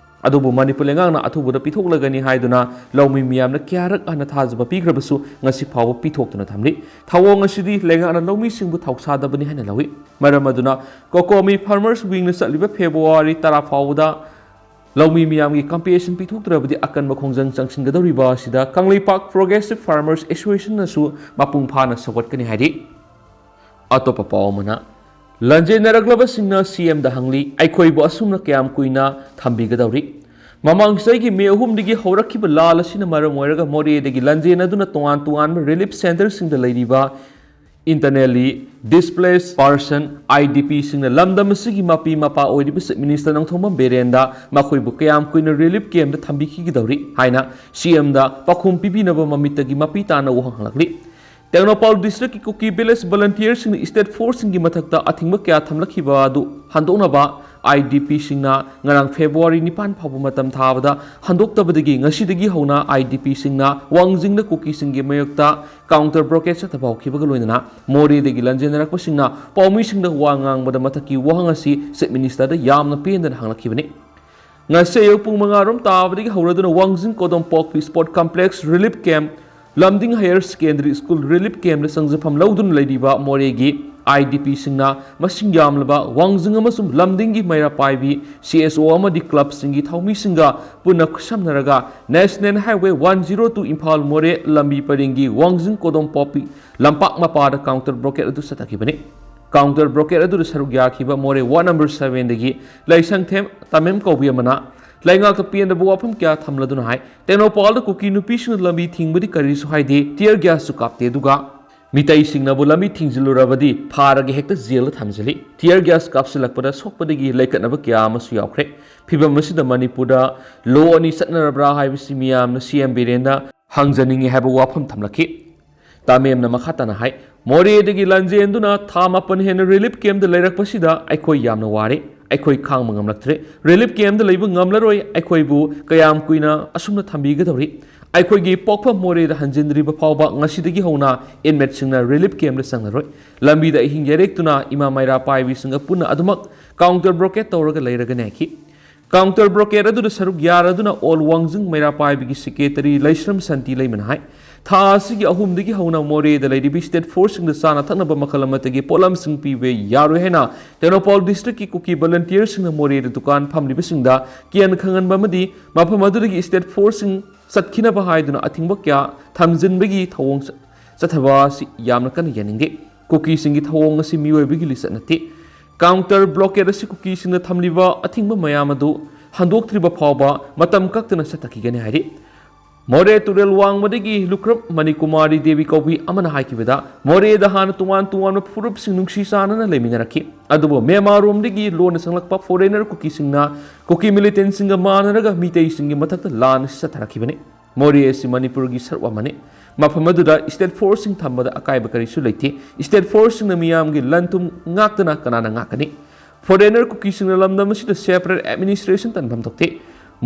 ꯑꯗꯨꯕꯨ ꯃꯅꯤꯄꯨꯔ ꯂꯩꯉꯥꯛꯅ ꯑꯊꯨꯕꯗ ꯄꯤꯊꯣꯛꯂꯒꯅꯤ ꯍꯥꯏꯗꯨꯅ ꯂꯧꯃꯤ ꯃꯤꯌꯥꯝꯅ ꯀꯌꯥꯔꯛ ꯍꯟꯅ ꯊꯥꯖꯕ ꯄꯤꯈ꯭ꯔꯕꯁꯨ ꯉꯁꯤ ꯐꯥꯎꯕ ꯄꯤꯊꯣꯛꯇꯨꯅ ꯊꯝꯂꯤ꯫ ꯊꯧꯑꯣꯡ ꯑꯁꯤꯗꯤ ꯂꯩꯉꯥꯛꯅ ꯂꯧꯃꯤꯁꯤꯡꯕꯨ ꯊꯧꯁꯥꯗꯕꯅꯤ ꯍꯥꯏꯅ ꯂꯧꯏ꯫ ꯃꯔꯝ ꯑꯗꯨꯅ COCOMI Farmers Wingꯅ ꯆꯠꯂꯤꯕ ꯐꯦꯕ꯭ꯔꯨꯋꯥꯔꯤ ꯇꯔꯥ ꯐꯥꯎꯕꯗ ꯂꯧꯃꯤ ꯃꯤꯌꯥꯝꯒꯤ ꯀꯝꯄꯦꯟꯁꯦꯁꯟ ꯄꯤꯊꯣꯛꯇ꯭ꯔꯕꯗꯤ ꯑꯀꯟꯕ ꯈꯣꯡꯖꯪ ꯆꯪꯁꯤꯟꯒꯗꯧꯔꯤꯕ ꯑꯁꯤꯗ ꯀꯪꯂꯩꯄꯥꯛ ꯄ꯭ꯔꯣꯒ꯭ꯔꯦꯁꯤꯚ ꯐꯥꯔꯃꯔꯁ ꯑꯦꯁꯣꯁꯤꯌꯦꯁꯟꯅꯁꯨ ꯃꯄꯨꯡ ꯐꯥꯅ ꯁꯧꯒꯠꯀꯅꯤ ꯍꯥꯏꯔꯤ꯫ ꯑꯇꯣꯞꯄ ꯄꯥꯎ ꯑꯃꯅ, ꯂꯥꯟꯖꯦꯟꯅꯔꯛꯂꯕꯁꯤꯡꯅ CMꯗ ꯍꯪꯂꯤ, "ꯑꯩꯈꯣꯏꯕꯨ ꯑꯁꯨꯝꯅ ꯀꯌꯥꯝ ꯀꯨꯏꯅ ꯊꯝꯕꯤꯒꯗꯧꯔꯤ?" ꯃꯃꯥꯡ ꯆꯍꯤꯒꯤ ꯃꯦ ꯑꯍꯨꯝꯗꯒꯤ ꯍꯧꯔꯛꯈꯤꯕ ꯂꯥꯜ ꯑꯁꯤꯅ ꯃꯔꯝ ꯑꯣꯏꯔꯒ ꯃꯣꯔꯦꯗꯒꯤ ꯂꯥꯟꯖꯦꯟꯅꯗꯨꯅ ꯇꯣꯉꯥꯟ ꯇꯣꯉꯥꯟꯕ ꯔꯤꯂꯤꯐ ꯁꯦꯟꯇꯔꯁꯤꯡꯗ ꯂꯩꯔꯤꯕ internally displaced person, IDPꯁꯤꯡꯅ ꯂꯝꯗꯝ ꯑꯁꯤꯒꯤ ꯃꯄꯤ ꯃꯄꯥ ꯑꯣꯏꯔꯤꯕ ꯆꯤꯐ ꯃꯤꯅꯤꯁꯇꯔ ꯅꯣꯡꯊꯣꯝꯕꯝ ꯕꯤꯔꯦꯟꯗ ꯃꯈꯣꯏꯕꯨ ꯀꯌꯥꯝ ꯀꯨꯏꯅ ꯔꯤꯂꯤꯐ ꯀꯦꯝꯞꯇ ꯊꯝꯕꯤꯈꯤꯒꯗꯧꯔꯤ ꯍꯥꯏꯅ CMꯗ ꯄꯥꯎꯈꯨꯝ ꯄꯤꯕꯤꯅꯕ ꯃꯃꯤꯠꯇꯒꯤ ꯃꯄꯤ ꯇꯥꯅ ꯋꯥꯍꯪ ꯍꯪꯂꯛꯂꯤ꯫ ꯇꯦꯡꯅꯧꯄꯥꯜ ꯗꯤꯁꯇ꯭ꯔꯤꯛꯀꯤ ꯀꯨꯀꯤ ꯚꯤꯂꯦꯖ ꯚꯣꯂꯟꯇꯤꯌꯔꯁꯤꯡꯅ ꯁ꯭ꯇꯦꯠ ꯐꯣꯔꯁꯁꯤꯡꯒꯤ ꯃꯊꯛꯇ ꯑꯊꯤꯡꯕ ꯀꯌꯥ ꯊꯝꯂꯛꯈꯤꯕ ꯑꯗꯨ ꯍꯟꯗꯣꯛꯅꯕ IDPꯁꯤꯡꯅ ꯉꯔꯥꯡ ꯐꯦꯕ꯭ꯔꯨꯋꯥꯔꯤ ꯅꯤꯄꯥꯟ ꯐꯥꯎꯕ ꯃꯇꯝ ꯊꯥꯕꯗ ꯍꯟꯗꯣꯛꯇꯕꯗꯒꯤ ꯉꯁꯤꯗꯒꯤ ꯍꯧꯅ IDPꯁꯤꯡꯅ ꯋꯥꯡꯖꯤꯡꯗ ꯀꯨꯀꯤꯁꯤꯡꯒꯤ ꯃꯥꯌꯣꯛꯇ ꯀꯥꯎꯟꯇꯔ ꯕ꯭ꯂꯣꯀꯦꯗ ꯆꯠꯊꯕ ꯍꯧꯈꯤꯕꯒ ꯂꯣꯏꯅꯅ ꯃꯣꯔꯦꯗꯒꯤ ꯂꯥꯟꯖꯦꯟꯅꯔꯛꯄꯁꯤꯡꯅ ꯄꯥꯎꯃꯤꯁꯤꯡꯗ ꯋꯥ ꯉꯥꯡꯕꯗ ꯃꯊꯛꯀꯤ ꯋꯥꯍꯪ ꯑꯁꯤ ꯆꯤꯐ ꯃꯤꯅꯤꯁꯇꯔꯗ ꯌꯥꯝꯅ ꯄꯦꯟꯗꯅ ꯍꯪꯂꯛꯈꯤꯕꯅꯤ꯫ ꯉꯁꯤ ꯑꯌꯨꯛ ꯄꯨꯡ ꯃꯉꯥ ꯔꯣꯝ ꯇꯥꯕꯗꯒꯤ ꯍꯧꯔꯗꯨꯅ ꯋꯥꯡꯖꯤꯡ ꯀꯣꯗꯣꯝꯄꯣꯛꯄꯤ ꯁ꯭ꯄꯣꯔꯠ ꯀꯝꯄ꯭ꯂꯦꯛꯁ ꯔꯤꯂꯤꯐ ꯀꯦꯝꯞ, ꯂꯝꯗꯤꯡ ꯍꯥꯌꯔ ꯁꯦꯀꯦꯟꯗꯔꯤ ꯁ꯭ꯀꯨꯜ ꯔꯤꯂꯤꯐ ꯀꯦꯝꯞꯇ ꯆꯪꯖꯐꯝ ꯂꯧꯗꯨꯅ ꯂꯩꯔꯤꯕ ꯃꯣꯔꯦꯒꯤ ꯑꯥꯏ ꯗꯤ ꯄꯤꯁꯤꯡꯅ ꯃꯁꯤꯡ ꯌꯥꯝꯂꯕ ꯋꯥꯡꯖꯤꯡ ꯑꯃꯁꯨꯡ ꯂꯝꯗꯤꯡꯒꯤ ꯃꯩꯔꯥ ꯄꯥꯏꯕꯤ ꯁꯤ ꯑꯦꯁ ꯑꯣ ꯑꯃꯗꯤ ꯀ꯭ꯂꯕꯁꯤꯡꯒꯤ ꯊꯧꯃꯤꯁꯤꯡꯒ ꯄꯨꯟꯅ ꯈꯨꯠꯁꯝꯅꯔꯒ national highway one zero two Imphal Moreh ꯂꯝꯕꯤ ꯄꯔꯤꯡꯒꯤ ꯋꯥꯡꯖꯤꯡ ꯀꯣꯗꯣꯝꯄꯣꯛꯄꯤ ꯂꯝꯄꯥꯛ ꯃꯄꯥꯗ ꯀꯥꯎꯟꯇꯔ ꯕ꯭ꯂꯣꯀꯦꯠ ꯑꯗꯨ ꯆꯠꯊꯈꯤꯕꯅꯤ꯫ ꯀꯥꯎꯟꯇꯔ ꯕ꯭ꯂꯣꯀꯦꯠ ꯑꯗꯨꯗ ꯁꯔꯨꯛ ꯌꯥꯈꯤꯕ ꯃꯣꯔꯦ ꯋꯥꯔꯗ ꯅꯝꯕꯔ ꯁꯚꯦꯟꯗꯒꯤ ꯂꯩꯁꯪꯊꯦꯝ ꯇꯥꯃꯦꯝ ꯀꯧꯕꯤ ꯑꯃꯅ ꯂꯩꯉꯥꯛꯇ ꯄꯦꯟꯗꯕ ꯋꯥꯐꯝ ꯀꯌꯥ ꯊꯝꯂꯗꯨꯅ ꯍꯥꯏ, ꯇꯦꯡꯅꯧꯄꯥꯜꯗ ꯀꯨꯀꯤ ꯅꯨꯄꯤꯁꯤꯡꯅ ꯂꯝꯕꯤ ꯊꯤꯡꯕꯗꯤ ꯀꯔꯤꯁꯨ ꯍꯥꯏꯗꯦ, ꯇꯤꯌꯔ ꯒ꯭ꯌꯥꯁꯁꯨ ꯀꯥꯞꯇꯦ, ꯑꯗꯨꯒ ꯃꯤꯇꯩꯁꯤꯡꯅꯕꯨ ꯂꯝꯕꯤ ꯊꯤꯡꯖꯤꯜꯂꯨꯔꯕꯗꯤ ꯐꯥꯔꯒ ꯍꯦꯛꯇ ꯖꯦꯜꯗ ꯊꯝꯖꯤꯜꯂꯤ꯫ ꯇꯤꯌꯔ ꯒ꯭ꯌꯥꯁ ꯀꯥꯞꯁꯤꯜꯂꯛꯄꯗ ꯁꯣꯛꯄꯗꯒꯤ ꯂꯩꯀꯠꯅꯕ ꯀꯌꯥ ꯑꯃꯁꯨ ꯌꯥꯎꯈ꯭ꯔꯦ꯫ ꯐꯤꯕꯝ ꯑꯁꯤꯗ ꯃꯅꯤꯄꯨꯔꯗ ꯂꯣ ꯑꯅꯤ ꯆꯠꯅꯔꯕ꯭ꯔꯥ ꯍꯥꯏꯕꯁꯤ ꯃꯤꯌꯥꯝꯅ ꯁꯤ ꯑꯦꯝ ꯕꯤꯔꯦꯟꯗ ꯍꯪꯖꯅꯤꯡꯉꯤ ꯍꯥꯏꯕ ꯋꯥꯐꯝ ꯊꯝꯂꯛꯈꯤ꯫ ꯇꯥꯃꯦꯝꯅ ꯃꯈꯥ ꯇꯥꯅ ꯍꯥꯏ, ꯃꯣꯔꯦꯗꯒꯤ ꯂꯥꯟꯖꯦꯟꯗꯨꯅ ꯊꯥ ꯃꯥꯄꯟ ꯍꯦꯟꯅ ꯔꯤꯂꯤꯐ ꯀꯦꯝꯞꯇ ꯂꯩꯔꯛꯄꯁꯤꯗ ꯑꯩꯈꯣꯏ ꯌꯥꯝꯅ ꯋꯥꯔꯦ꯫ ꯑꯩꯈꯣꯏ ꯈꯥꯡꯕ ꯉꯝꯂꯛꯇ꯭ꯔꯦ꯫ ꯔꯤꯂꯤꯐ ꯀꯦꯝꯞꯇ ꯂꯩꯕ ꯉꯝꯂꯔꯣꯏ꯫ ꯑꯩꯈꯣꯏꯕꯨ ꯀꯌꯥꯝ ꯀꯨꯏꯅ ꯑꯁꯨꯝꯅ ꯊꯝꯕꯤꯒꯗꯧꯔꯤ? ꯑꯩꯈꯣꯏꯒꯤ ꯄꯣꯛꯐꯝ ꯃꯣꯔꯦꯗ ꯍꯟꯖꯤꯟꯗ꯭ꯔꯤꯕ ꯐꯥꯎꯕ ꯉꯁꯤꯗꯒꯤ ꯍꯧꯅ ꯏꯟꯃꯦꯠꯁꯤꯡꯅ ꯔꯤꯂꯤꯐ ꯀꯦꯝꯞꯇ ꯆꯪꯂꯔꯣꯏ꯫ ꯂꯝꯕꯤꯗ ꯑꯍꯤꯡ ꯌꯥꯔꯦꯛꯇꯨꯅ ꯏꯃꯥ ꯃꯩꯔꯥ ꯄꯥꯏꯕꯤꯁꯤꯡꯒ ꯄꯨꯟꯅ ꯑꯗꯨꯃꯛ ꯀꯥꯎꯟꯇꯔ ꯕ꯭ꯂꯣꯀꯦꯠ ꯇꯧꯔꯒ ꯂꯩꯔꯒꯅꯤ ꯍꯥꯏꯈꯤ꯫ ꯀꯥꯎꯟꯇꯔ ꯕ꯭ꯂꯣꯀꯦꯠ ꯑꯗꯨꯗ ꯁꯔꯨꯛ ꯌꯥꯔꯗꯨꯅ ꯑꯣꯜ ꯋꯥꯡꯖꯤꯡ ꯃꯩꯔꯥ ꯄꯥꯏꯕꯤꯒꯤ ꯁꯦꯀ꯭ꯔꯦꯇꯔꯤ ꯂꯩꯁ꯭ꯔꯝ ꯁꯥꯟꯇꯤ ꯂꯩꯃꯅ ꯍꯥꯏ, ꯊꯥ ꯑꯁꯤꯒꯤ ꯑꯍꯨꯝꯗꯒꯤ ꯍꯧꯅ ꯃꯣꯔꯦꯗ ꯂꯩꯔꯤꯕ ꯁ꯭ꯇꯦꯠ ꯐꯣꯔꯁꯁꯤꯡꯗ ꯆꯥꯅ ꯊꯛꯅꯕ ꯃꯈꯜ ꯑꯃꯠꯇꯒꯤ ꯄꯣꯠꯂꯝꯁꯤꯡ ꯄꯤꯕ ꯌꯥꯔꯣꯏ ꯍꯥꯏꯅ ꯇꯦꯡꯅꯧꯄꯥꯜ ꯗꯤꯁꯇ꯭ꯔꯤꯛꯀꯤ ꯀꯨꯀꯤ ꯚꯣꯂꯨꯟꯇꯤꯌꯔꯁꯤꯡꯅ ꯃꯣꯔꯦꯗ ꯗꯨꯀꯥꯟ ꯐꯝꯂꯤꯕꯁꯤꯡꯗ ꯀꯤꯍꯟ ꯈꯪꯍꯟꯕ ꯑꯃꯗꯤ ꯃꯐꯝ ꯑꯗꯨꯗꯒꯤ ꯁ꯭ꯇꯦꯠ ꯐꯣꯔꯁꯁꯤꯡ ꯆꯠꯈꯤꯅꯕ ꯍꯥꯏꯗꯨꯅ ꯑꯊꯤꯡꯕ ꯀꯌꯥ ꯊꯝꯖꯤꯟꯕꯒꯤ ꯊꯧꯑꯣꯡ ꯆ-, ꯆꯠꯊꯕ ꯑꯁꯤ ꯌꯥꯝꯅ ꯀꯟꯅ ꯌꯥꯅꯤꯡꯗꯦ꯫ ꯀꯨꯀꯤꯁꯤꯡꯒꯤ ꯊꯧꯑꯣꯡ ꯑꯁꯤ ꯃꯤꯑꯣꯏꯕꯒꯤ ꯂꯤꯆꯠ ꯅꯠꯇꯦ꯫ ꯀꯥꯎꯟꯇꯔ ꯕ꯭ꯂꯣꯀꯦꯠ ꯑꯁꯤ ꯀꯨꯀꯤꯁꯤꯡꯅ ꯊꯝꯂꯤꯕ ꯑꯊꯤꯡꯕ ꯃꯌꯥꯝ ꯑꯗꯨ ꯍꯟꯗꯣꯛꯇ꯭ꯔꯤꯕ ꯐꯥꯎꯕ ꯃꯇꯝ ꯀꯛꯇꯅ ꯆꯠꯊꯈꯤꯒꯅꯤ ꯍꯥꯏꯔꯤ꯫ ꯃꯣꯔꯦ ꯇꯨꯔꯦꯜ ꯋꯥꯡꯃꯗꯒꯤ ꯂꯨꯈ꯭ꯔꯞ ꯃꯅꯤꯀꯨꯃꯥꯔꯤ ꯗꯦꯕꯤ ꯀꯧꯕꯤ ꯑꯃꯅ ꯍꯥꯏꯈꯤꯕꯗ, ꯃꯣꯔꯦꯗ ꯍꯥꯟꯅ ꯇꯣꯉꯥꯟ ꯇꯣꯉꯥꯟꯕ ꯐꯨꯔꯨꯞꯁꯤꯡ ꯅꯨꯡꯁꯤ ꯆꯥꯟꯅꯅ ꯂꯩꯃꯤꯟꯅꯔꯛꯈꯤ, ꯑꯗꯨꯕꯨ ꯃ꯭ꯌꯥꯟꯃꯥꯔꯔꯣꯝꯗꯒꯤ ꯂꯣꯟꯅ ꯆꯪꯂꯛꯄ ꯐꯣꯔꯦꯅꯔ ꯀꯨꯀꯤꯁꯤꯡꯅ ꯀꯨꯀꯤ ꯃꯤꯂꯤꯇꯦꯟꯁꯤꯡꯒ ꯃꯥꯟꯅꯔꯒ ꯃꯤꯇꯩꯁꯤꯡꯒꯤ ꯃꯊꯛꯇ ꯂꯥꯟ ꯑꯁꯤ ꯆꯠꯊꯔꯛꯈꯤꯕꯅꯤ꯫ ꯃꯣꯔꯦ ꯑꯁꯤ ꯃꯅꯤꯄꯨꯔꯒꯤ ꯁꯔꯨꯛ ꯑꯃꯅꯤ꯫ ꯃꯐꯝ ꯑꯗꯨꯗ ꯁ꯭ꯇꯦꯠ ꯐꯣꯔꯁꯁꯤꯡ ꯊꯝꯕꯗ ꯑꯀꯥꯏꯕ ꯀꯔꯤꯁꯨ ꯂꯩꯇꯦ꯫ ꯁ꯭ꯇꯦꯠ ꯐꯣꯔꯁꯁꯤꯡꯅ ꯃꯤꯌꯥꯝꯒꯤ ꯂꯟ ꯊꯨꯝ ꯉꯥꯛꯇꯅ ꯀꯅꯥꯅ ꯉꯥꯛꯀꯅꯤ? ꯐꯣꯔꯦꯅꯔ ꯀꯨꯀꯤꯁꯤꯡꯅ ꯂꯝꯗꯝ ꯑꯁꯤꯗ ꯁꯦꯄꯔꯦꯠ ꯑꯦꯗꯃꯤꯅꯤꯁꯇ꯭ꯔꯦꯁꯟ ꯇꯥꯟꯐꯝ ꯊꯣꯛꯇꯦ꯫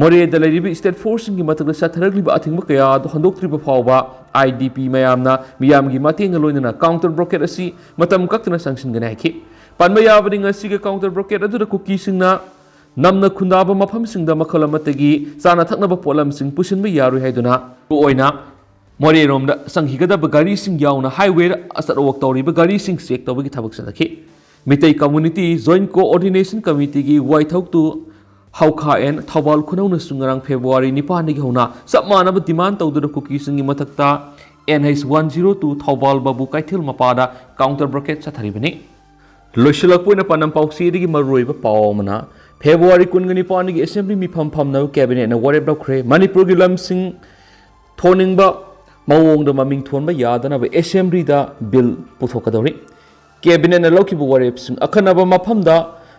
ꯃꯣꯔꯦꯗ ꯂꯩꯔꯤꯕ ꯁ꯭ꯇꯦꯠ ꯐꯣꯔꯁꯁꯤꯡꯒꯤ ꯃꯊꯛꯇ ꯆꯠꯊꯔꯛꯂꯤꯕ ꯑꯊꯤꯡꯕ ꯀꯌꯥ ꯑꯗꯨ ꯍꯟꯗꯣꯛꯇ꯭ꯔꯤꯕ ꯐꯥꯎꯕ ꯑꯥꯏ ꯗꯤ ꯄꯤ ꯃꯌꯥꯝꯅ ꯃꯤꯌꯥꯝꯒꯤ ꯃꯇꯦꯡꯒ ꯂꯣꯏꯅꯅ ꯀꯥꯎꯟꯇꯔ ꯕ꯭ꯂꯣꯀꯦꯠ ꯑꯁꯤ ꯃꯇꯝ ꯀꯛꯇꯅ ꯆꯪꯁꯤꯟꯒꯅꯤ ꯍꯥꯏꯈꯤ꯫ ꯄꯟꯕ ꯌꯥꯕꯗꯤ, ꯉꯁꯤꯒꯤ ꯀꯥꯎꯟꯇꯔ ꯕ꯭ꯂꯣꯀꯦꯠ ꯑꯗꯨꯗ ꯀꯨꯀꯤꯁꯤꯡꯅ ꯅꯝꯅ ꯈꯨꯟꯗꯥꯕ ꯃꯐꯝꯁꯤꯡꯗ ꯃꯈꯜ ꯑꯃꯠꯇꯒꯤ ꯆꯥꯅ ꯊꯛꯅꯕ ꯄꯣꯠꯂꯝꯁꯤꯡ ꯄꯨꯁꯤꯟꯕ ꯌꯥꯔꯣꯏ ꯍꯥꯏꯗꯨꯅ, ꯃꯔꯨꯑꯣꯏꯅ ꯃꯣꯔꯦꯔꯣꯝꯗ ꯆꯪꯈꯤꯒꯗꯕ ꯒꯥꯔꯤꯁꯤꯡ ꯌꯥꯎꯅ highway ꯑꯆꯠ ꯑꯋꯣꯛ ꯇꯧꯔꯤꯕ ꯒꯥꯔꯤꯁꯤꯡ check ꯇꯧꯕꯒꯤ ꯊꯕꯛ ꯆꯠꯊꯈꯤ꯫ ꯃꯤꯇꯩ Community Joint Coordination Committeeꯒꯤ ꯋꯥꯏꯊꯧ to ꯍꯧꯈꯥ ꯑꯦꯟ ꯊꯧꯕꯥꯜ ꯈꯨꯅꯧꯅꯁꯨ ꯉꯔꯥꯡ February ꯅꯤꯄꯥꯟꯗꯒꯤ ꯍꯧꯅ ꯆꯞ ꯃꯥꯟꯅꯕ demand ꯇꯧꯗꯨꯅ ꯀꯨꯀꯤꯁꯤꯡꯒꯤ ꯃꯊꯛꯇ N H one zero two Thoubal ꯕꯥꯕꯨ ꯀꯩꯊꯦꯜ ꯃꯄꯥꯗ counter blockade ꯆꯠꯊꯔꯤꯕꯅꯤ꯫ ꯂꯣꯏꯁꯤꯜꯂꯛꯄ ꯑꯣꯏꯅ ꯄꯥꯟꯗꯝ ꯄꯥꯎꯆꯦꯗꯒꯤ ꯃꯔꯨꯑꯣꯏꯕ ꯄꯥꯎ ꯑꯃꯅ, February ꯀꯨꯟꯒ ꯅꯤꯄꯥꯟꯒꯤ Assembly ꯃꯤꯐꯝ ꯐꯝꯅꯕ Cabinetꯅ ꯋꯥꯔꯦꯞ ꯂꯧꯈ꯭ꯔꯦ꯫ ꯃꯅꯤꯄꯨꯔꯒꯤ ꯂꯝꯁꯤꯡ ꯊꯣꯟꯅꯤꯡꯕ ꯃꯑꯣꯡꯗ ꯃꯃꯤꯡ ꯊꯣꯟꯕ ꯌꯥꯗꯅꯕ Assemblyꯗ bill ꯄꯨꯊꯣꯛꯀꯗꯧꯔꯤ꯫ Cabinetꯅ ꯂꯧꯈꯤꯕ ꯋꯥꯔꯦꯞꯁꯤꯡ ꯑꯈꯟꯅꯕ ꯃꯐꯝꯗ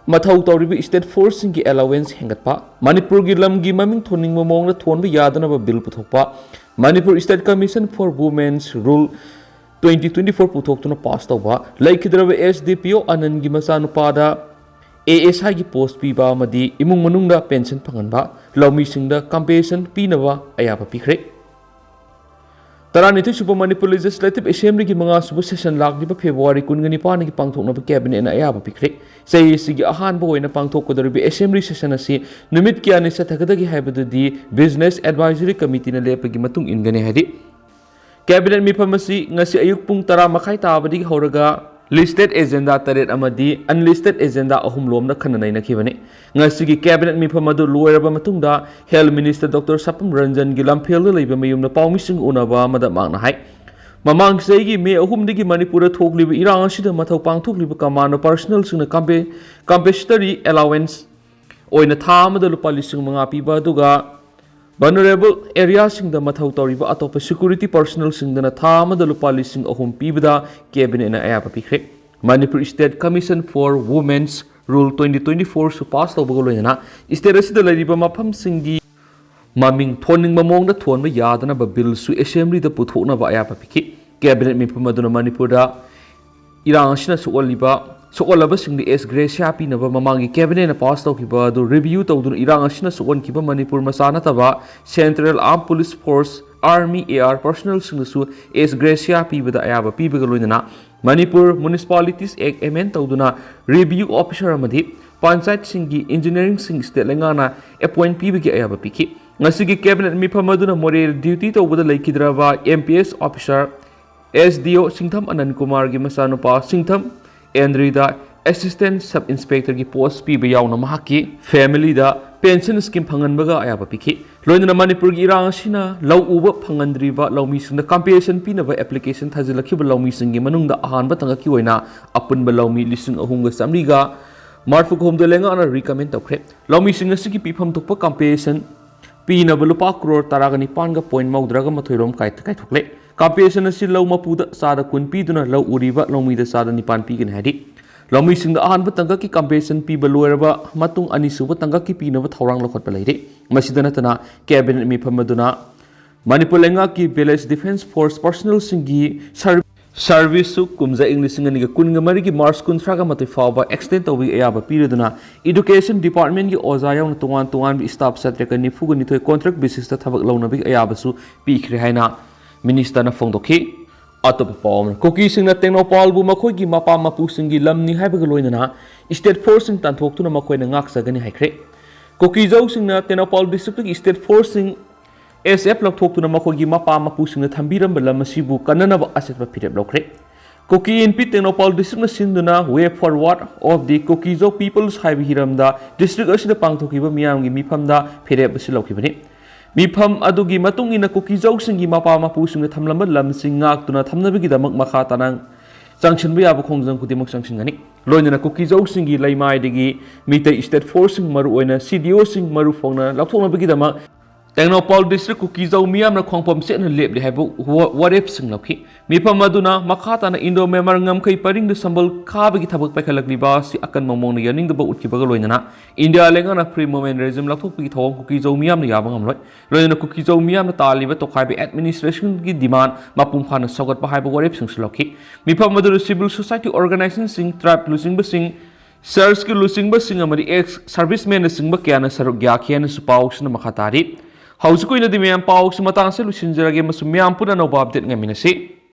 ꯃꯊꯧ ꯇꯧꯔꯤꯕ state forceꯁꯤꯡꯒꯤ allowance ꯍꯦꯟꯒꯠꯄ, ꯃꯅꯤꯄꯨꯔꯒꯤ ꯂꯝꯒꯤ ꯃꯃꯤꯡ ꯊꯣꯟꯅꯤꯡꯕ ꯃꯑꯣꯡꯗ ꯊꯣꯟꯕ ꯌꯥꯗꯅꯕ bill ꯄꯨꯊꯣꯛꯄ, Manipur State Commission for Women's Rule twenty twenty-four ꯄꯨꯊꯣꯛꯇꯨꯅ pass ꯇꯧꯕ, ꯂꯩꯈꯤꯗ꯭ꯔꯕ S D P O ꯑꯅꯟꯒꯤ ꯃꯆꯥꯅꯨꯄꯥꯗ A S Iꯒꯤ post ꯄꯤꯕ ꯑꯃꯗꯤ ꯏꯃꯨꯡ ꯃꯅꯨꯡꯗ pension ꯐꯪꯍꯟꯕ, ꯂꯧꯃꯤꯁꯤꯡꯗ compensation ꯄꯤꯅꯕ ꯑꯌꯥꯕ ꯄꯤꯈ꯭ꯔꯦ꯫ ꯇꯔꯥꯅꯤꯊꯣꯏ ꯁꯨꯕ ꯃꯅꯤꯄꯨꯔ Legislative Assemblyꯒꯤ ꯃꯉꯥ ꯁꯨꯕ session ꯂꯥꯛꯂꯤꯕ February ꯀꯨꯟꯒ ꯅꯤꯄꯥꯟꯒꯤ ꯄꯥꯡꯊꯣꯛꯅꯕ Cabinetꯅ ꯑꯌꯥꯕ ꯄꯤꯈ꯭ꯔꯦ꯫ ꯆꯍꯤ ꯑꯁꯤꯒꯤ ꯑꯍꯥꯟꯕ ꯑꯣꯏꯅ ꯄꯥꯡꯊꯣꯛꯀꯗꯧꯔꯤꯕ Assembly session ꯑꯁꯤ ꯅꯨꯃꯤꯠ ꯀꯌꯥꯅꯤ ꯆꯠꯊꯒꯗꯒꯦ ꯍꯥꯏꯕꯗꯨꯗꯤ Business Advisory Committeeꯅ ꯂꯦꯞꯄꯒꯤ ꯃꯇꯨꯡ ꯏꯟꯒꯅꯤ ꯍꯥꯏꯔꯤ꯫ Cabinet ꯃꯤꯐꯝ ꯑꯁꯤ ꯉꯁꯤ ꯑꯌꯨꯛ ꯄꯨꯡ ꯇꯔꯥ ꯃꯈꯥꯏ ꯇꯥꯕꯗꯒꯤ ꯍꯧꯔꯒ listed agenda ꯇꯔꯦꯠ ꯑꯃꯗꯤ unlisted agenda ꯑꯍꯨꯝ ꯂꯣꯝꯗ ꯈꯟꯅ ꯅꯩꯅꯈꯤꯕꯅꯤ꯫ ꯉꯁꯤꯒꯤ Cabinet ꯃꯤꯐꯝ ꯑꯗꯨ ꯂꯣꯏꯔꯕ ꯃꯇꯨꯡꯗ Health Minister Doctor ꯁꯄꯝ ꯔꯟꯖꯟꯒꯤ ꯂꯝꯐꯦꯜꯗ ꯂꯩꯕ ꯃꯌꯨꯝꯗ ꯄꯥꯎꯃꯤꯁꯤꯡ ꯎꯅꯕ ꯑꯃꯗ ꯃꯍꯥꯛꯅ ꯍꯥꯏ, ꯃꯃꯥꯡ ꯆꯍꯤꯒꯤ May ꯑꯍꯨꯝꯗꯒꯤ ꯃꯅꯤꯄꯨꯔꯗ ꯊꯣꯛꯂꯤꯕ ꯏꯔꯥꯡ ꯑꯁꯤꯗ ꯃꯊꯧ ꯄꯥꯡꯊꯣꯛꯂꯤꯕ commando personnelꯁꯤꯡꯅ compe-, compensatory allowance ꯑꯣꯏꯅ ꯊꯥ ꯑꯃꯗ ꯂꯨꯄꯥ ꯂꯤꯁꯤꯡ ꯃꯉꯥ ꯄꯤꯕ, ꯑꯗꯨꯒ vulnerable areaꯁꯤꯡꯗ ꯃꯊꯧ ꯇꯧꯔꯤꯕ ꯑꯇꯣꯞꯄ security personnelꯁꯤꯡꯗꯅ ꯊꯥ ꯑꯃꯗ ꯂꯨꯄꯥ ꯂꯤꯁꯤꯡ ꯑꯍꯨꯝ ꯄꯤꯕꯗ Cabinetꯅ ꯑꯌꯥꯕ ꯄꯤꯈ꯭ꯔꯦ꯫ Manipur State Commission for Women's Rule twenty twenty-fourꯁꯨ pass ꯇꯧꯕꯒ ꯂꯣꯏꯅꯅ state ꯑꯁꯤꯗ ꯂꯩꯔꯤꯕ ꯃꯐꯝꯁꯤꯡꯒꯤ ꯃꯃꯤꯡ ꯊꯣꯟꯅꯤꯡꯕ ꯃꯑꯣꯡꯗ ꯊꯣꯟꯕ ꯌꯥꯗꯅꯕ billꯁꯨ Assemblyꯗ ꯄꯨꯊꯣꯛꯅꯕ ꯑꯌꯥꯕ ꯄꯤꯈꯤ꯫ Cabinet ꯃꯤꯐꯝ ꯑꯗꯨꯅ ꯃꯅꯤꯄꯨꯔꯗ ꯏꯔꯥꯡ ꯑꯁꯤꯅ ꯁꯣꯛꯍꯜꯂꯤꯕ, ꯁꯣꯛꯍꯜꯂꯕꯁꯤꯡꯗ ex gratia ꯄꯤꯅꯕ ꯃꯃꯥꯡꯒꯤ Cabinetꯅ pass ꯇꯧꯈꯤꯕ ꯑꯗꯨ review ꯇꯧꯗꯨꯅ ꯏꯔꯥꯡ ꯑꯁꯤꯅ ꯁꯣꯛꯍꯟꯈꯤꯕ ꯃꯅꯤꯄꯨꯔ ꯃꯆꯥ ꯅꯠꯇꯕ Central Armed Police Force, Army, A R personnelꯁꯤꯡꯗꯁꯨ ex gratia ꯄꯤꯕꯗ ꯑꯌꯥꯕ ꯄꯤꯕꯒ ꯂꯣꯏꯅꯅ Manipur Municipalities Act amend ꯇꯧꯗꯨꯅ review officer ꯑꯃꯗꯤ ꯄꯟꯆꯥꯌꯠꯁꯤꯡꯒꯤ ꯏꯟꯖꯤꯅꯤꯌꯥꯔꯤꯡꯁꯤꯡ ꯁ꯭ꯇꯦꯠ ꯂꯩꯉꯥꯛꯅ ꯑꯦꯄꯣꯏꯟꯠ ꯄꯤꯕꯒꯤ ꯑꯌꯥꯕ ꯄꯤꯈꯤ꯫ ꯉꯁꯤꯒꯤ ꯀꯦꯕꯤꯅꯦꯠ ꯃꯤꯐꯝ ꯑꯗꯨꯅ ꯃꯣꯔꯦꯗ ꯗ꯭ꯌꯨꯇꯤ ꯇꯧꯕꯗ ꯂꯩꯈꯤꯗ꯭ꯔꯕ M P S officer S D ꯑꯣ ꯁꯤꯡꯊꯝ ꯑꯅꯟ ꯀꯨꯃꯥꯔꯒꯤ ꯃꯆꯥꯅꯨꯄꯥ ꯁꯤꯡꯊꯝ ꯑꯦꯟꯗ꯭ꯔꯤꯗ ꯑꯦꯁꯤꯁꯇꯦꯟꯠ ꯁꯕ ꯏꯟꯁꯄꯦꯛꯇꯔꯒꯤ ꯄꯣꯁ ꯄꯤꯕ ꯌꯥꯎꯅ ꯃꯍꯥꯛꯀꯤ ꯐꯦꯃꯤꯂꯤꯗ ꯄꯦꯟꯁꯟ ꯁ꯭ꯀꯤꯝ ꯐꯪꯍꯟꯕꯒ ꯑꯌꯥꯕ ꯄꯤꯈꯤ꯫ ꯂꯣꯏꯅꯅ ꯃꯅꯤꯄꯨꯔꯒꯤ ꯏꯔꯥꯡ ꯑꯁꯤꯅ ꯂꯧ ꯎꯕ ꯐꯪꯍꯟꯗ꯭ꯔꯤꯕ ꯂꯧꯃꯤꯁꯤꯡꯗ ꯀꯝꯄꯦꯟꯁꯦꯁꯟ ꯄꯤꯅꯕ ꯑꯦꯄ꯭ꯂꯤꯀꯦꯁꯟ ꯊꯥꯖꯤꯜꯂꯛꯈꯤꯕ ꯂꯧꯃꯤꯁꯤꯡꯒꯤ ꯃꯅꯨꯡꯗ ꯑꯍꯥꯟꯕ ꯊꯥꯡꯒꯠꯀꯤ ꯑꯣꯏꯅ ꯑꯄꯨꯟꯕ ꯂꯧꯃꯤ ꯂꯤꯁꯤꯡ ꯑꯍꯨꯝꯒ ꯆꯥꯃꯔꯤꯒ ꯃꯔꯤꯐꯨ ꯍꯨꯝꯗꯣꯏ ꯂꯩꯉꯥꯛꯅ ꯔꯤꯀꯃꯦꯟ ꯇꯧꯈ꯭ꯔꯦ꯫ ꯂꯧꯃꯤꯁꯤꯡ ꯑꯁꯤꯒꯤ ꯄꯤꯐꯝ ꯊꯣꯛꯄ ꯀꯝꯄꯦꯟꯁꯦꯁꯟ ꯄꯤꯅꯕ ꯂꯨꯄꯥ ꯀ꯭ꯔꯣꯔ ꯇꯔꯥꯒ ꯅꯤꯄꯥꯟꯒ ꯄꯣꯏꯟꯠ ꯃꯧꯗ꯭ꯔꯥꯒ ꯃꯥꯊꯣꯏ ꯔꯣꯝ ꯀꯥꯏ-, ꯀꯥꯏꯊꯣꯛꯂꯦ꯫ ꯀꯝꯄꯦꯟꯁꯦꯁꯟ ꯑꯁꯤ ꯂꯧ ꯃꯄꯨꯗ ꯆꯥꯗ ꯀꯨꯟ ꯄꯤꯗꯨꯅ ꯂꯧ ꯎꯔꯤꯕ ꯂꯧꯃꯤꯗ ꯆꯥꯗ ꯅꯤꯄꯥꯟ ꯄꯤꯒꯅꯤ ꯍꯥꯏꯔꯤ꯫ ꯂꯧꯃꯤꯁꯤꯡꯗ ꯑꯍꯥꯟꯕ ꯇꯥꯡꯀꯛꯀꯤ ꯀꯝꯄꯦꯟꯁꯦꯁꯟ ꯄꯤꯕ ꯂꯣꯏꯔꯕ ꯃꯇꯨꯡ ꯑꯅꯤꯁꯨꯕ ꯇꯥꯡꯀꯛꯀꯤ ꯄꯤꯅꯕ ꯊꯧꯔꯥꯡ ꯂꯧꯈꯠꯄ ꯂꯩꯔꯤ꯫ ꯃꯁꯤꯗ ꯅꯠꯇꯅ ꯀꯦꯕꯤꯅꯦꯠ ꯃꯤꯐꯝ ꯑꯗꯨꯅ ꯃꯅꯤꯄꯨꯔ ꯂꯩꯉꯥꯛꯀꯤ ꯚꯤꯂꯦꯖ ꯗꯤꯐꯦꯟꯁ ꯐꯣꯔꯁ ꯄꯔꯁꯣꯅꯦꯜꯁꯤꯡꯒꯤ ꯁꯔ-, ꯁꯔꯚꯤꯁꯁꯨ ꯀꯨꯝꯖꯥ ꯏꯪ ꯂꯤꯁꯤꯡ ꯑꯅꯤꯒ ꯀꯨꯟꯒ ꯃꯔꯤꯒꯤ ꯃꯥꯔꯆ ꯀꯨꯟꯊ꯭ꯔꯥꯒ ꯃꯥꯊꯣꯏ ꯐꯥꯎꯕ ꯑꯦꯛꯁꯇꯦꯟ ꯇꯧꯕꯒꯤ ꯑꯌꯥꯕ ꯄꯤꯔꯗꯨꯅ ꯏꯗꯨꯀꯦꯁꯟ ꯗꯤꯄꯥꯔꯠꯃꯦꯟꯒꯤ ꯑꯣꯖꯥ ꯌꯥꯎꯅ ꯇꯣꯉꯥꯟ ꯇꯣꯉꯥꯟꯕ ꯁ꯭ꯇꯥꯐ ꯆꯥꯇ꯭ꯔꯦꯠꯀ ꯅꯤꯐꯨꯒ ꯅꯤꯊꯣꯏ ꯀꯣꯟꯇ꯭ꯔꯦꯛ ꯕꯦꯁꯤꯁꯇ ꯊꯕꯛ ꯂꯧꯅꯕꯒꯤ ꯑꯌꯥꯕꯁꯨ ꯄꯤꯈ꯭ꯔꯦ ꯍꯥꯏꯅ ꯃꯤꯅꯤꯁꯇꯔꯅ ꯐꯣꯡꯗꯣꯛꯈꯤ꯫ ꯑꯇꯣꯞꯄ ꯄꯥꯎ ꯑꯃꯅ, ꯀꯨꯀꯤꯁꯤꯡꯅ ꯇꯦꯡꯅꯧꯄꯥꯜꯕꯨ ꯃꯈꯣꯏꯒꯤ ꯃꯄꯥ ꯃꯄꯨꯁꯤꯡꯒꯤ ꯂꯝꯅꯤ ꯍꯥꯏꯕꯒ ꯂꯣꯏꯅꯅ ꯁ꯭ꯇꯦꯠ ꯐꯣꯔꯁꯁꯤꯡ ꯇꯥꯟꯊꯣꯛꯇꯨꯅ ꯃꯈꯣꯏꯅ ꯉꯥꯛꯆꯒꯅꯤ ꯍꯥꯏꯈ꯭ꯔꯦ꯫ ꯀꯨꯀꯤꯖꯧꯁꯤꯡꯅ ꯇꯦꯡꯅꯧꯄꯥꯜ ꯗꯤꯁꯇ꯭ꯔꯤꯛꯇꯒꯤ ꯁ꯭ꯇꯦꯠ ꯐꯣꯔꯁꯁꯤꯡ, ꯑꯦꯁ ꯑꯦꯐ, ꯂꯧꯊꯣꯛꯇꯨꯅ ꯃꯈꯣꯏꯒꯤ ꯃꯄꯥ ꯃꯄꯨꯁꯤꯡꯅ ꯊꯝꯕꯤꯔꯝꯕ ꯂꯝ ꯑꯁꯤꯕꯨ ꯀꯟꯅꯅꯕ ꯑꯆꯦꯠꯄ ꯐꯤꯔꯦꯞ ꯂꯧꯈ꯭ꯔꯦ꯫ ꯀꯨꯀꯤ ꯏꯟꯄꯤ ꯇꯦꯡꯅꯧꯄꯥꯜ ꯗꯤꯁꯇ꯭ꯔꯤꯛꯅ ꯁꯤꯟꯗꯨꯅ Way Forward of the Kuki-Zo Peoples ꯍꯥꯏꯕ ꯍꯤꯔꯝꯗ ꯗꯤꯁꯇ꯭ꯔꯤꯛ ꯑꯁꯤꯗ ꯄꯥꯡꯊꯣꯛꯈꯤꯕ ꯃꯤꯌꯥꯝꯒꯤ ꯃꯤꯐꯝꯗ ꯐꯤꯔꯦꯞ ꯑꯁꯤ ꯂꯧꯈꯤꯕꯅꯤ꯫ ꯃꯤꯐꯝ ꯑꯗꯨꯒꯤ ꯃꯇꯨꯡ ꯏꯟꯅ ꯀꯨꯀꯤꯖꯧꯁꯤꯡꯒꯤ ꯃꯄꯥ ꯃꯄꯨꯁꯤꯡꯅ ꯊꯝꯂꯝꯕ ꯂꯝꯁꯤꯡ ꯉꯥꯛꯇꯨꯅ ꯊꯝꯅꯕꯒꯤꯗꯃꯛ ꯃꯈꯥ ꯇꯥꯅ ꯆꯪꯁꯤꯟꯕ ꯌꯥꯕ ꯈꯣꯡꯖꯪ ꯈꯨꯗꯤꯡꯃꯛ ꯆꯪꯁꯤꯟꯒꯅꯤ꯫ ꯂꯣꯏꯅꯅ ꯀꯨꯀꯤꯖꯧꯁꯤꯡꯒꯤ ꯂꯩꯃꯥꯏꯗꯒꯤ ꯃꯤꯇꯩ ꯁ꯭ꯇꯦꯠ ꯐꯣꯔꯁꯁꯤꯡ, ꯃꯔꯨꯑꯣꯏꯅ ꯁꯤ ꯗꯤ ꯑꯣꯁꯤꯡ ꯃꯔꯨ ꯐꯥꯎꯅ ꯂꯧꯊꯣꯛꯅꯕꯒꯤꯗꯃꯛ ꯇꯦꯡꯅꯧꯄꯥꯜ ꯗꯤꯁꯇ꯭ꯔꯤꯛ ꯀꯨꯀꯤꯖꯧ ꯃꯤꯌꯥꯝꯅ ꯈꯣꯡꯐꯝ ꯆꯦꯠꯅ ꯂꯦꯞꯂꯤ ꯍꯥꯏꯕ ꯋꯥ-, ꯋꯥꯔꯦꯞꯁꯤꯡ ꯂꯧꯈꯤ꯫ ꯃꯤꯐꯝ ꯑꯗꯨꯅ ꯃꯈꯥ ꯇꯥꯅ ꯏꯟꯗꯣ ꯃ꯭ꯌꯥꯟꯃꯥꯔ ꯉꯝꯈꯩ ꯄꯔꯤꯡꯗ ꯁꯝꯕꯜ ꯈꯥꯕꯒꯤ ꯊꯕꯛ ꯄꯥꯏꯈꯠꯂꯛꯂꯤꯕ ꯑꯁꯤ ꯑꯀꯟꯕ ꯃꯑꯣꯡꯗ ꯌꯥꯅꯤꯡꯗꯕ ꯎꯠꯈꯤꯕꯒ ꯂꯣꯏꯅꯅ ꯏꯟꯗꯤꯌꯥ ꯂꯩꯉꯥꯛꯅ ꯐ꯭ꯔꯤ ꯃꯨꯚꯃꯦꯟꯠ ꯔꯦꯖꯤꯝ ꯂꯧꯊꯣꯛꯄꯒꯤ ꯊꯧꯑꯣꯡ ꯀꯨꯀꯤꯖꯧ ꯃꯤꯌꯥꯝꯅ ꯌꯥꯕ ꯉꯝꯂꯣꯏ꯫ ꯂꯣꯏꯅꯅ ꯀꯨꯀꯤꯖꯧ ꯃꯤꯌꯥꯝꯅ ꯇꯥꯜꯂꯤꯕ ꯇꯣꯈꯥꯏꯕ ꯑꯦꯗꯃꯤꯅꯤꯁꯇ꯭ꯔꯦꯁꯟꯒꯤ ꯗꯤꯃꯥꯟ ꯃꯄꯨꯡ ꯐꯥꯅ ꯁꯧꯒꯠꯄ ꯍꯥꯏꯕ ꯋꯥꯔꯦꯞꯁꯤꯡꯁꯨ ꯂꯧꯈꯤ꯫ ꯃꯤꯐꯝ ꯑꯗꯨꯗ ꯁꯤꯚꯤꯜ ꯁꯣꯁꯥꯏꯇꯤ ꯑꯣꯔꯒꯅꯥꯏꯖꯦꯁꯟꯁꯤꯡ, ꯇ꯭ꯔꯥꯏꯕ ꯂꯨꯆꯤꯡꯕꯁꯤꯡ, ꯆꯔꯆꯀꯤ ꯂꯨꯆꯤꯡꯕꯁꯤꯡ ꯑꯃꯗꯤ ꯑꯦꯛꯁ ꯁꯔꯚꯤꯁꯃꯦꯟꯅꯆꯤꯡꯕ ꯀꯌꯥꯅ ꯁꯔꯨꯛ ꯌꯥꯈꯤ ꯍꯥꯏꯅꯁꯨ ꯄꯥꯎꯁꯤꯅ ꯃꯈꯥ ꯇꯥꯔꯤ꯫ ꯍꯧꯖꯤꯛꯀꯤ ꯑꯣꯏꯅꯗꯤ ꯃꯌꯥꯝ ꯄꯥꯎꯁꯤ ꯃꯇꯥꯡꯁꯦ ꯂꯣꯏꯁꯤꯟꯖꯔꯒꯦ ꯑꯃꯁꯨꯡ ꯃꯌꯥꯝ ꯄꯨꯟꯅ ꯑꯅꯧꯕ ꯑꯞꯗꯦꯠ ꯉꯥꯏꯃꯤꯟꯅꯁꯤ꯫